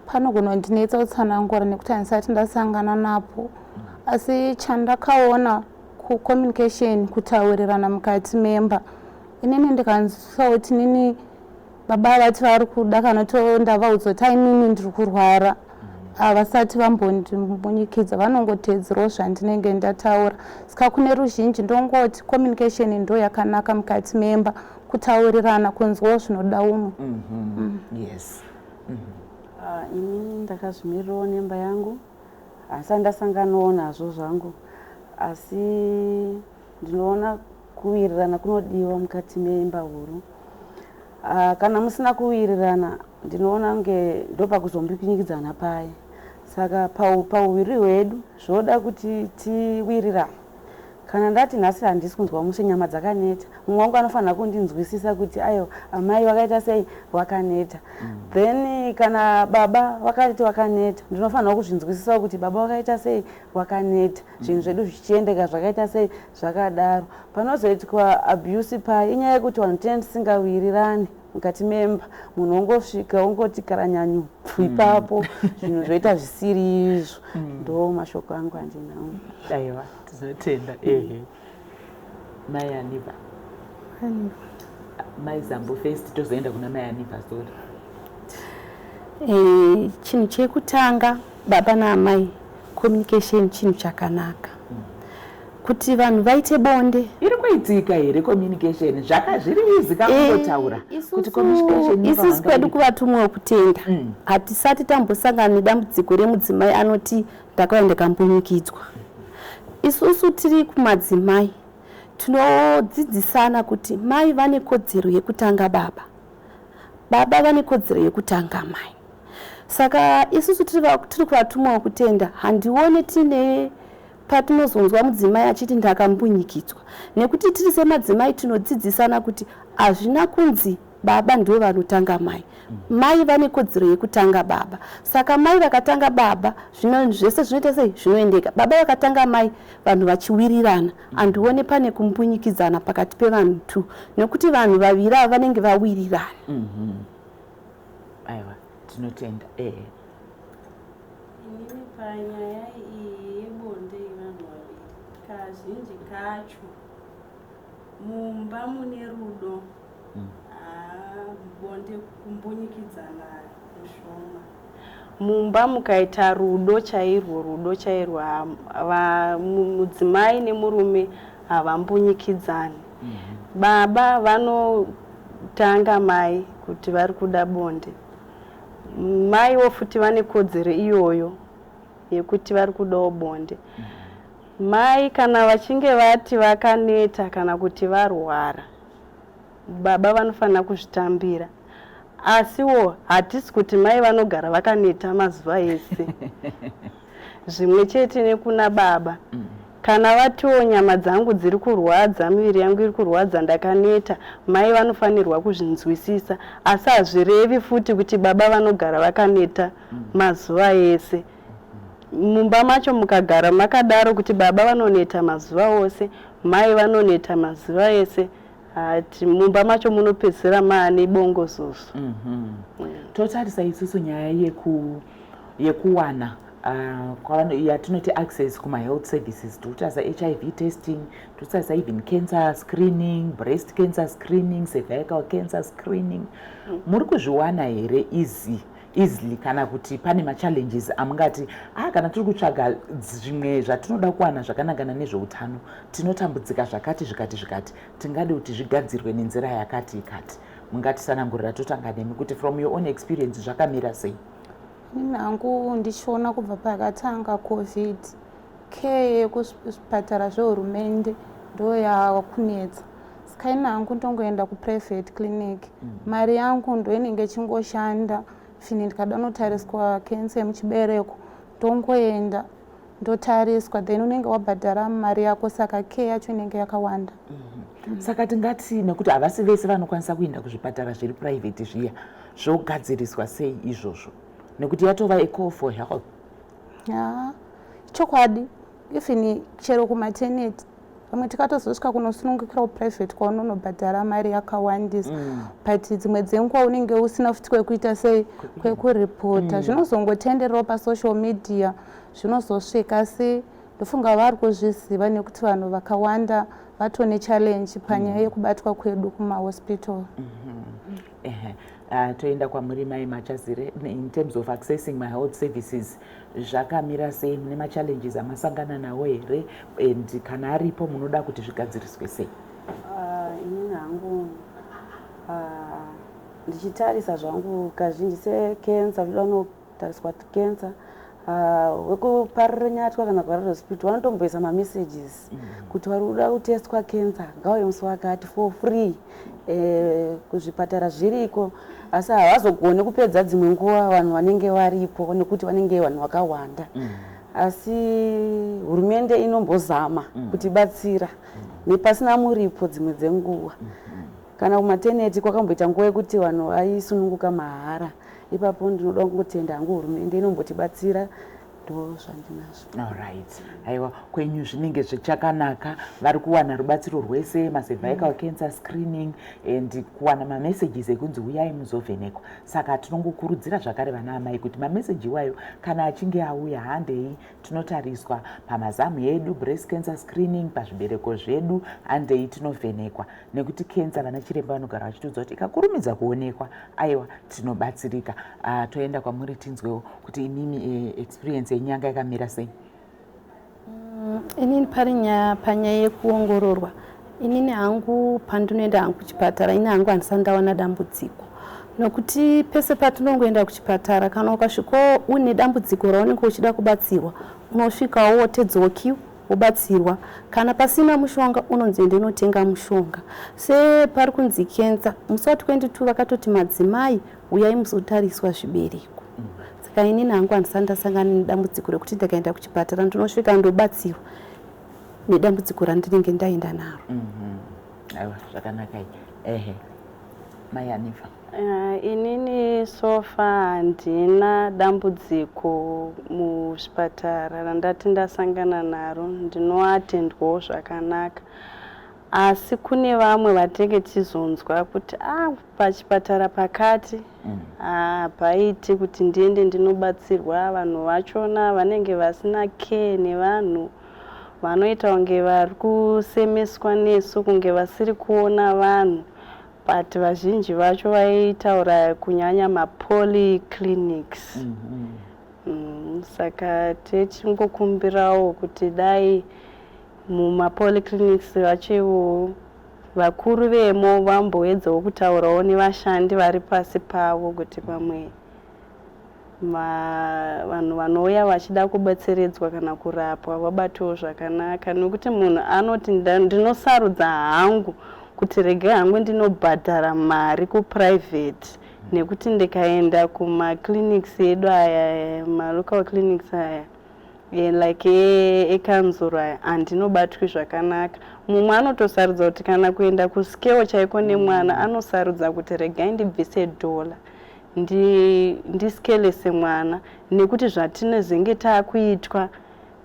panogona kundinetsa kutsanangura nekuti handisati ndasangana napo, asi chandakaona kucommunication, kutaurirana mukati memba. Inini ndikanzwisa kuti inini baba vati vari kuda, kana to ndavaudza kuti ainini ndiri kurwara, havasati vambondimbunyikidza, vanongotedzerawo zvandinenge ndataura. Saka kune ruzhinji ndongoti communication ndo yakanaka mukati memba, kutaurirana, kunzwawo zvinoda umwe. Yes. Ah, inini ndakazvimirirawo nemba yangu, handisati ndasanganawo nazvo zvangu, asi ndinoona kuwirirana kunodiwa mukati meimba huru. Ah, kana musina kuwirirana, ndinoona kunge ndopakuzombinyikidzana paye. Saka pauwiri hwedu zvoda kuti tiwirirane. Kana ndati nhasi handisi kunzwa mushe, nyama dzakaneta, mumwe wangu anofanira kundinzwisisa kuti aiwa, amai vakaita sei, vakaneta. Then kana baba vakati vakaneta, ndinofanira kuzvinzwisisawo kuti baba vakaita sei, vakaneta. Zvinhu zvedu zvichiendeka zvakaita sei, zvakadaro. Panozoitwa abuse paya inyaya yekuti vanhu tinenge tisingawirirani mukati memba. Munhu ongosvika ongoti karanyanyu pfu ipapo, zvinhu zvoita zvisiri izvo. Ndo mashoko angu andinawo. Aiwa, tinotenda. Ehe, Mai Aniva, Mai Zambo first, tozoenda kuna Mai Aniva, sorry. Chinhu chekutanga, baba naamai, communication chinhu chakanaka kuti vanhu vaite bonde. Iri kuitika here communication? Zvaka zviri easy kakungotaura kuti communication. Isusu kwedu kuvatumwa wekutenda hatisati tambosangana nedambudziko remudzimai anoti ndakauya ndakambunyikidzwa. Isusu tiri kumadzimai tinodzidzisana kuti mai vane kodzero yekutanga baba, baba vane kodzero yekutanga mai. Saka isusu tiri kuvatumwa wekutenda, handione tine patinozonzwa mudzimai achiti ndakambunyikidzwa, nekuti tiri semadzimai tinodzidzisana kuti hazvina kunzi baba ndivo vanotanga mai, mai vane kodzero yekutanga baba. Saka mai vakatanga baba, zvino zvese zvinoita sei, zvinoendeka. Baba vakatanga mai, vanhu vachiwirirana, handione pane kumbunyikidzana pakati pevanhu two, nekuti vanhu vaviri ava vanenge vawirirana. Aiwa, tinotenda, ehe. Inini panyaya iyi yebonde yevanhu vaviri, kazhinji kacho mumba mune rudo, bonde kumbunyikidzana kushoma. Mumba mukaita rudo chairwo, rudo chairwo, mudzimai nemurume havambunyikidzani. Baba vanotanga mai kuti vari kuda bonde, maiwo futi vane kodzero iyoyo yekuti vari kudawo bonde. Mai kana vachinge vati vakaneta kana kuti varwara, baba vanofanira kuzvitambira. Asiwo hatisi kuti mai vanogara vakaneta mazuva ese. Zvimwe chete nekuna baba. Kana vatiwo nyama dzangu dziri kurwadza, miviri yangu iri kurwadza, ndakaneta, mai vanofanirwa kuzvinzwisisa. Asi hazvirevi futi kuti baba vanogara vakaneta mazuva ese. Mumba macho mukagara makadaro kuti baba vanoneta mazuva ose, mai vanoneta mazuva ese, hati mumba macho munopedzisira maane bongozozo. Totarisa isusu nyaya yekuwana yatinoti access kumahealth services. Tiri kutarisa HIV testing, tiri kutarisa even cancer screening, breast cancer screening, cervical cancer screening. Muri kuzviwana here easily, kana kuti pane machallenges amungati, ah, kana tiri kutsvaga zvimwe zvatinoda kuwana zvakanangana nezveutano, tinotambudzika zvakati, zvikati, zvikati, tingade kuti zvigadzirwe nenzira yakati ikati? Mungatisanangurira? Totanga nemi, kuti from your own experience zvakamira sei? Inini hangu ndichiona kubva pakatanga COVID, care yekuzvipatara zvehurumende ndo yakunetsa. Saka ini hangu ndongoenda kuprivate clinic. Mari yangu ndo inenge ichingoshanda. Fini ndikada notariswa kensa yemuchibereko, ndongoenda ndotariswa, then unenge wabhadhara mari yako, saka care yacho inenge yakawanda. Saka tingati nekuti havasi vese vanokwanisa kuenda kuzvipatara zviri private zviya, zvogadziriswa sei izvozvo, nekuti yatova a call for help? Ya, chokwadi. Even chero kumaternity, pamwe tikatozosvika kunosunungukira kuprivate kwaunonobhadhara mari yakawandisa, but dzimwe dzenguva unenge usina futi kwekuita sei, kwekuripota. Zvinozongotendererawo pasocial media, zvinozosvika. Asi ndofunga vari kuzviziva, nekuti vanhu vakawanda vatone challenge panyaya yekubatwa kwedu kumahospital. Ehe. Toenda kwamuri, mai Machazire. In terms of accessing mahealth services, zvakamira sei? Mune machallenges amasangana nawo here, and kana aripo, munoda kuti zvigadziriswe sei? Ah, inini hangu, ah, ndichitarisa zvangu kazhinji sekensa, unoda unotariswa kensa, wekuParirenyatwa kana kuHarare Hospital vanotomboisa mamessages kuti vari kuda kutestwa kensa ngauye musi wakati for free. Kuzvipatara zviriko, asi havazogoni kupedza dzimwe nguva vanhu vanenge varipo, nekuti vanenge vanhu vakawanda. Asi hurumende inombozama kutibatsira nepasina muripo dzimwe dzenguva. Kana kumaternity kwakamboita nguva yekuti vanhu vaisununguka mahara. Ipapo ndinoda kungotenda hangu hurumende inombotibatsira. Ndo zvandinazvo. Alright, aiwa, kwenyu zvinenge zvichakanaka, vari kuwana rubatsiro rwese, macervical cancer screening and kuwana mamessages ekunzi uyai muzovhenekwa. Saka tinongokurudzira zvakare vana amai kuti mameseji iwayo kana achinge auya, handei tinotariswa pamazamu edu, breast cancer screening, pazvibereko zvedu, handei tinovhenekwa, nekuti kensa, vana chiremba vanogara vachitiudza kuti ikakurumidza kuonekwa, aiwa, tinobatsirika. Toenda kwamuri, tinzwewo kuti imimi experience yenyu yanga yakamira sei? Inini pari nyaya, panyaya yekuongororwa, inini hangu pandinoenda hangu kuchipatara, ini hangu handisati ndawana dambudziko, nokuti pese patinongoenda kuchipatara, kana ukasvikawo une dambudziko raunenge uchida kubatsirwa, unosvikawo wotedzawo queue, wobatsirwa. Kana pasina mushonga, unonzi ende unotenga mushonga. Separi kunzi kensa, musi wa22 vakatoti madzimai uyai muzotariswa zvibereko. Saka inini hangu handisati ndasangana nedambudziko rekuti ndakaenda kuchipatara, ndinosvika ndobatsirwa nedambudziko randinenge ndaenda naro. Aiwa, zvakanaka. Ehe, mai Anifa. Inini so far handina dambudziko muzvipatara randati ndasangana naro. Ndinoatendwawo zvakanaka, asi kune vamwe vatinenge tichizonzwa kuti, ah, pachipatara pakati hapaiti kuti ndiende ndinobatsirwa. Vanhu vachona vanenge vasina care nevanhu, vanoita kunge vari kusemeswa nesu, kunge vasiri kuona vanhu. But vazhinji vacho vaitaura kunyanya mapolyclinics. Saka techingokumbirawo kuti dai mumapolyclinics vacho ivowo vakuru vemo vamboedzawo kutaurawo nevashandi vari pasi pavo, kuti pamwe vanhu vanouya vachida kubatsiridzwa kana kurapwa vabatiwo zvakanaka, nekuti munhu anoti, "Ndinosarudza hangu kuti regai hangu ndinobhadhara mari kuprivate, nekuti ndikaenda kumaclinics edu aya, malocal clinics aya, Like ekanzuro aya handinobatwi zvakanaka. Mumwe anotosarudza kuti kana kuenda kuscale chaiko nemwana, anosarudza kuti regai ndibvise dhola ndiskelese mwana, nekuti zvatinezenge taakuitwa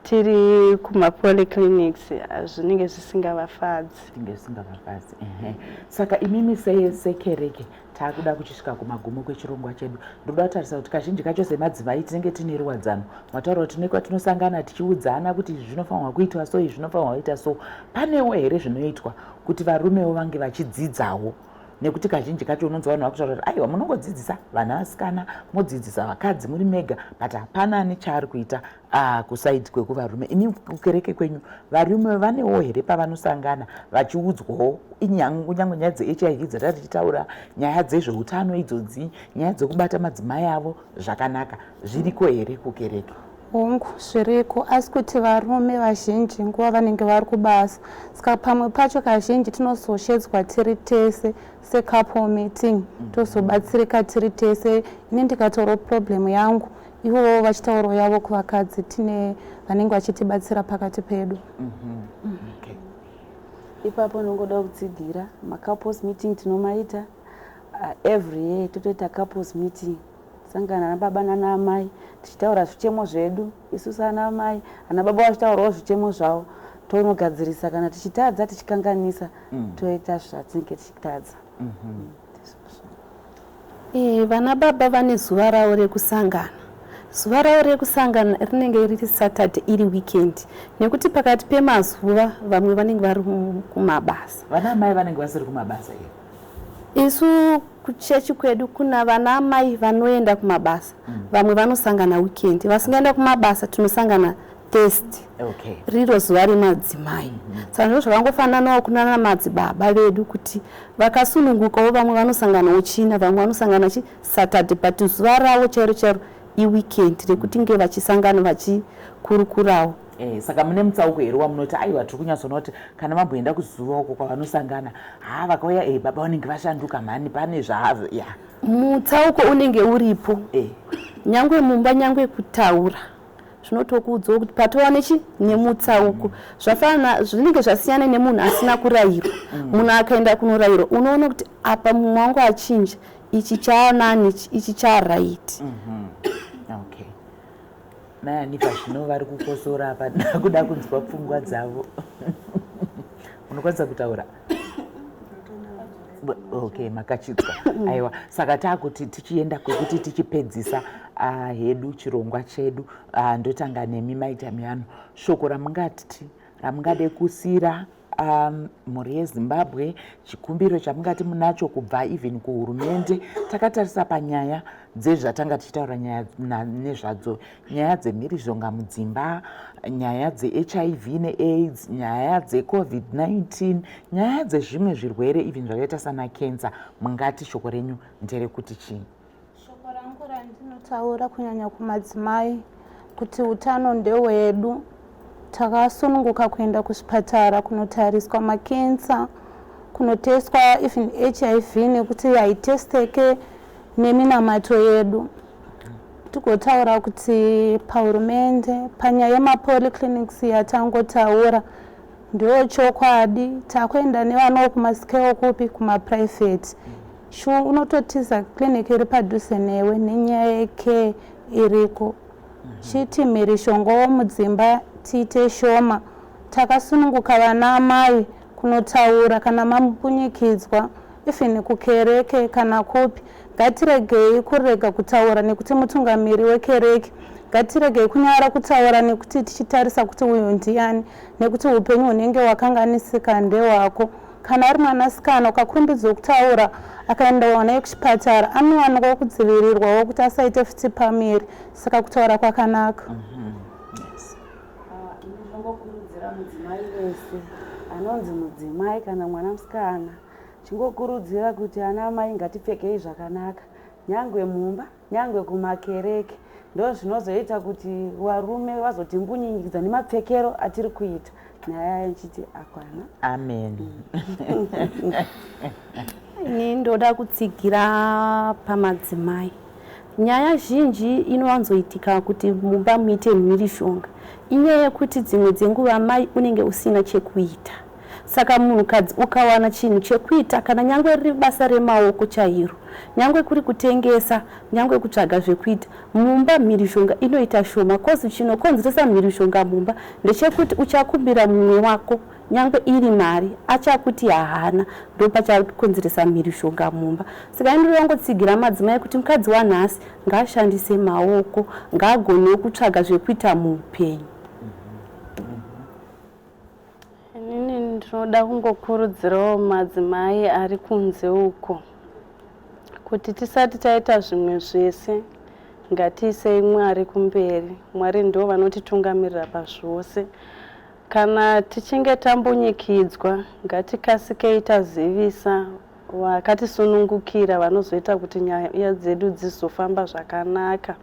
tiri kumapolyclinics zvinenge zvisingavafadzi. Zvinenge zvisingavafadzi, ehe. Saka imimi sekereke, taakuda kuchisvika kumagumo kwechirongwa chedu. Ndoda kutarisa kuti kazhinji kacho semadzimai tinenge tine ruwadzano. Mataura kuti tine kwatinosangana tichiudzana kuti izvi zvinofanirwa kuitwa so, izvi zvinofanirwa kuita so. Panewo here zvinoitwa kuti varumewo vange vachidzidzawo? Nekuti kazhinji kacho unonzwa vanhu vakutaura kuti aiwa, munongodzidzisa vana vasikana, modzidzisa vakadzi muri mega, but hapana ane chaari kuita kuside kwekuvarume. Imi kukereke kwenyu varume vanewo here pavanosangana vachiudzwawo kunyange nyaya dzeHIV dzatati tichitaura, nyaya dzezveutano idzodzi, nyaya dzekubata madzimai avo zvakanaka? Zviriko here kukereke? Hongu, zviriko, asi kuti varume vazhinji nguva vanenge vari kubasa, saka pamwe pacho kazhinji tinozoshedzwa tiri tese secouple meeting, tozobatsirika tiri tese. Ini ndikataurawo problem yangu, ivowo vachitaurawo yavo. Kuvakadzi tine vanenge vachitibatsira pakati pedu. Ipapo ndongoda kutsigira macouples meeting tinomaita every year. Totoita couples meeting, sangana nababa nana amai tichitaura zvichemo zvedu isusu ana amai, ana baba vachitaurawo zvichemo zvavo, tonogadzirisa kana tichitadza, tichikanganisa, toita zvatinenge tichitadza. Vana baba vane zuva ravo rekusangana. Zuva ravo rekusangana rinenge riri Saturday, iri weekend, nekuti pakati pemazuva vamwe vanenge vari kumabasa. Vana amai vanenge vasiri kumabasa here? Isu kuchechi kwedu kuna vana amai vanoenda kumabasa. Vamwe vanosangana weekend, vasingaenda kumabasa tinosangana Thursday, riro zuva remadzimai. Saka ndizvo zvakangofananawo kunana madzibaba vedu, kuti vakasunungukawo, vamwe vanosanganawo China, vamwe vanosangana chi Saturday, but zuva ravo chairo chairo iweekend rekuti nge vachisangana vachikurukurawo. Saka mune mutsauko here wamunoti aiwa, tiri kunyatsoona kuti kana vamboenda kuzuva uko kwavanosangana, ha, vakauya baba vanenge vashanduka mhani, pane zvavo ya? Mutsauko unenge uripo. Nyangwe mumba, nyangwe kutaura, zvinotokuudzawo kuti patova nechi nemutsauko. Zvafanana, zvinenge zvasiyana nemunhu asina kurayirwa. Munhu akaenda kunorayirwa, unoona kuti apa mumwe wangu achinja, ichi chaanani, ichi charight. Okay, mai Anifa, zvino vari kukosora apa, kuda kunzwa pfungwa dzavo. Unokwanisa kutaura? Okay, makachidzwa. Aiwa, saka taakuti tichienda kwekuti tichipedzisa hedu chirongwa chedu, ndotanga nemi maitamiano. Shoko ramungati ramungade kusiyira mhuri yeZimbabwe, chikumbiro chamungati munacho kubva even kuhurumende, takatarisa panyaya dzezvatanga tichitaura nyaya nezvadzo, nyaya dzemhirizhonga mudzimba, nyaya dzeHIV neAIDS, nyaya dzeCOVID-19, nyaya dzezvimwe zvirwere even zvakaita sana cancer, mungati shoko renyu nderekuti chii? Shoko rangu randinotaura kunyanya kumadzimai kuti utano ndehwedu. Takasununguka kuenda kuzvipatara kunotariswa makensa, kunotestwa even HIV, nekuti haitesteke neminamato yedu. Tigotaura kuti pahurumende, panyaya yemapolyclinics yatangotaura, ndo chokwadi takuenda nevanawo kumascale kupi, kumaprivate. Shu unototiza clinic iri padhuze newe nenyaya yecare iriko. Chiti mhirishongowo mudzimba tiite shoma. Takasununguka vana amai kunotaura kana mapunyikidzwa, even kukereke kana kupi. Ngatiregei kurega kutaura nekuti mutungamiri wekereke. Ngatiregei kunyara kutaura nekuti tichitarisa kuti uyu ndiani, nekuti upenyu hunenge hwakanganisika ndewako. Kana ari mwanasikana, ukakurumbidzwa kutaura, akaendawo naye kuchipatara, anowanikwa kudzivirirwawo kuti asaite futi pamiri. Saka kutaura kwakanaka. Ndinongokurudzira mudzimai wese anonzi mudzimai kana mwana musikana, chingokurudzira kuti ana amai ngatipfekei zvakanaka, nyangwe mumba, nyangwe kumakereke. Ndo zvinozoita kuti varume vazotimbunyingidza nemapfekero atiri kuita. Nyaya ichiti akwana. Amen. Ini ndoda kutsigira pamadzimai. Nyaya zhinji inowanzoitika kuti mumba muite mhirizhonga inyaya yekuti dzimwe dzenguva mai unenge usina chekuita. Saka munhukadzi ukawana chinhu chekuita kana nyangwe riri basa remaoko chairo, nyangwe kuri kutengesa, nyangwe kutsvaga zvekuita, mumba mhirizhonga inoita shoma cause chinokonzeresa mhirizhonga mumba ndechekuti uchakumbira mumwe wako nyangwe iri mari achakuti haana, ndopachakonzeresa mhirizhonga mumba. Saka ini ndinongotsigira madzimai kuti mukadzi wanhasi ngaashandise maoko, ngaagonewo kutsvaga zvekuita muupenyu. Inini ndinoda kungokurudzirawo madzimai ari kunze uko kuti tisati taita zvimwe zvese ngatiisei Mwari kumberi. Mwari ndo vanotitungamirira pazvose. Kana tichinge tambunyikidzwa ngatikasikei tazivisa vakatisunungukira vanozoita kuti nyaya dzedu dzizofamba zvakanaka.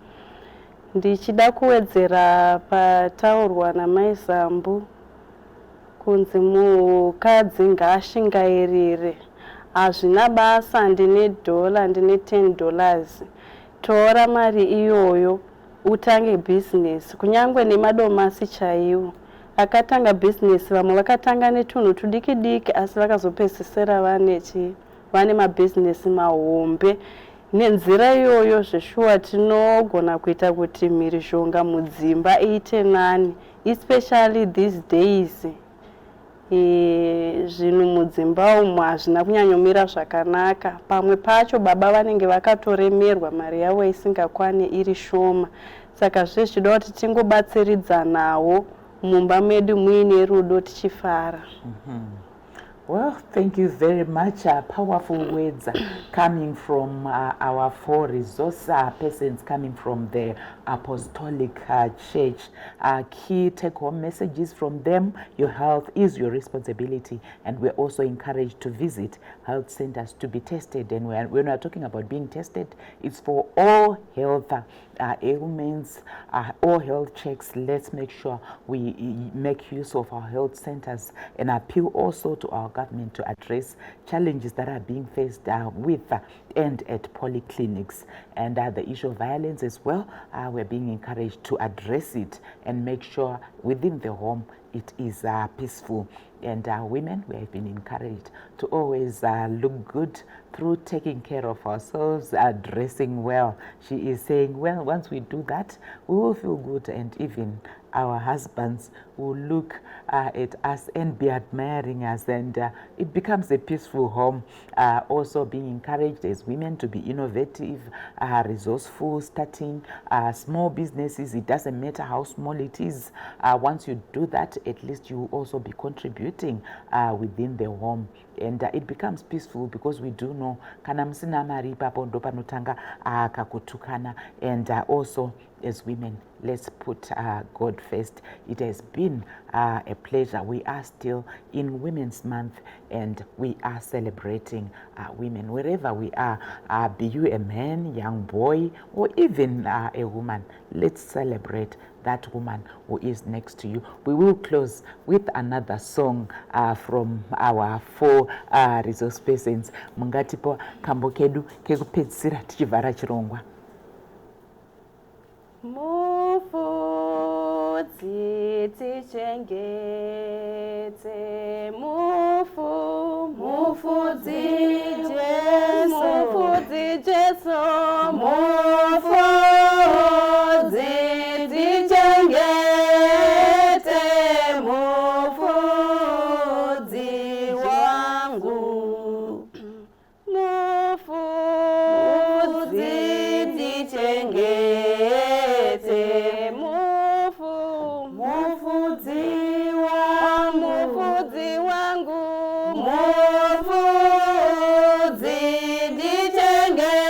Ndichida kuwedzera pataurwa naMai Sambu kunzi mukadzi ngaashingairire. Hazvina basa ndine dhola, ndine $10. Tora mari iyoyo utange bhizinesi kunyangwe nemadomasi chaiwo. Akatanga bhizinesi vamwe vakatanga netunhu tudiki diki asi vakazopedzisira vane chi vane mabhizinesi mahombe. Nenzira iyoyo zveshuwa tinogona kuita kuti mhirizhonga mudzimba iite nani, especially these days. Zvinhu mudzimba umu hazvina kunyanyomira zvakanaka. Pamwe pacho baba vanenge vakatoremerwa mari yavo isingakwani iri shoma. Saka zvezvichida kuti tingobatsiridzanawo mumba medu muine rudo tichifara. Well, thank you very much. Powerful words coming from our four resource persons coming from the Apostolic Church. Key take-home messages from them: your health is your responsibility, and we're also encouraged to visit health centers to be tested. And when we're talking about being tested, it's for all health ailments, all health checks. Let's make sure we make use of our health centers, and appeal also to our government to address challenges that are being faced with and at polyclinics. And the issue of violence as well, we're being encouraged to address it and make sure within the home it is peaceful. And women, we have been encouraged to always look good through taking care of ourselves, dressing well. She is saying, well, once we do that, we will feel good, and even our husbands will look at us and be admiring us, and it becomes a peaceful home. Also being encouraged as women to be innovative, resourceful, starting small businesses. It doesn't matter how small it is. Once you do that, at least you will also be contributing within the home, and it becomes peaceful because we do know kana musina mari ipapo ndo panotanga kakutukana. And also as women, let's put God first. It has been a pleasure. We are still in Women's Month, and we are celebrating women wherever we are. Be you a man, young boy, or even a woman, let's celebrate that woman who is next to you. We will close with another song from our four resource persons. Mungatipo kambo kedu kekupedzisira tichivhara chirongwa. Mufudzi tichengete, mufu Mufudzi Jesu. Mufudzi Jesu. Mufudzi tichengete, mufudzi wangu. Mufudzi tichengete, mufu mufudzi wangu. Mufudzi wangu. Mufudzi tichengete,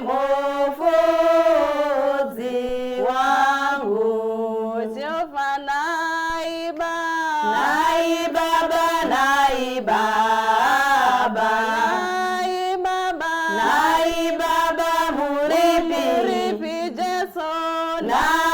mufudzi wangu. Jehova naiba. Nai baba, nai baba. Nai baba. Nai baba, muripi? Muripi Jesu? Nai.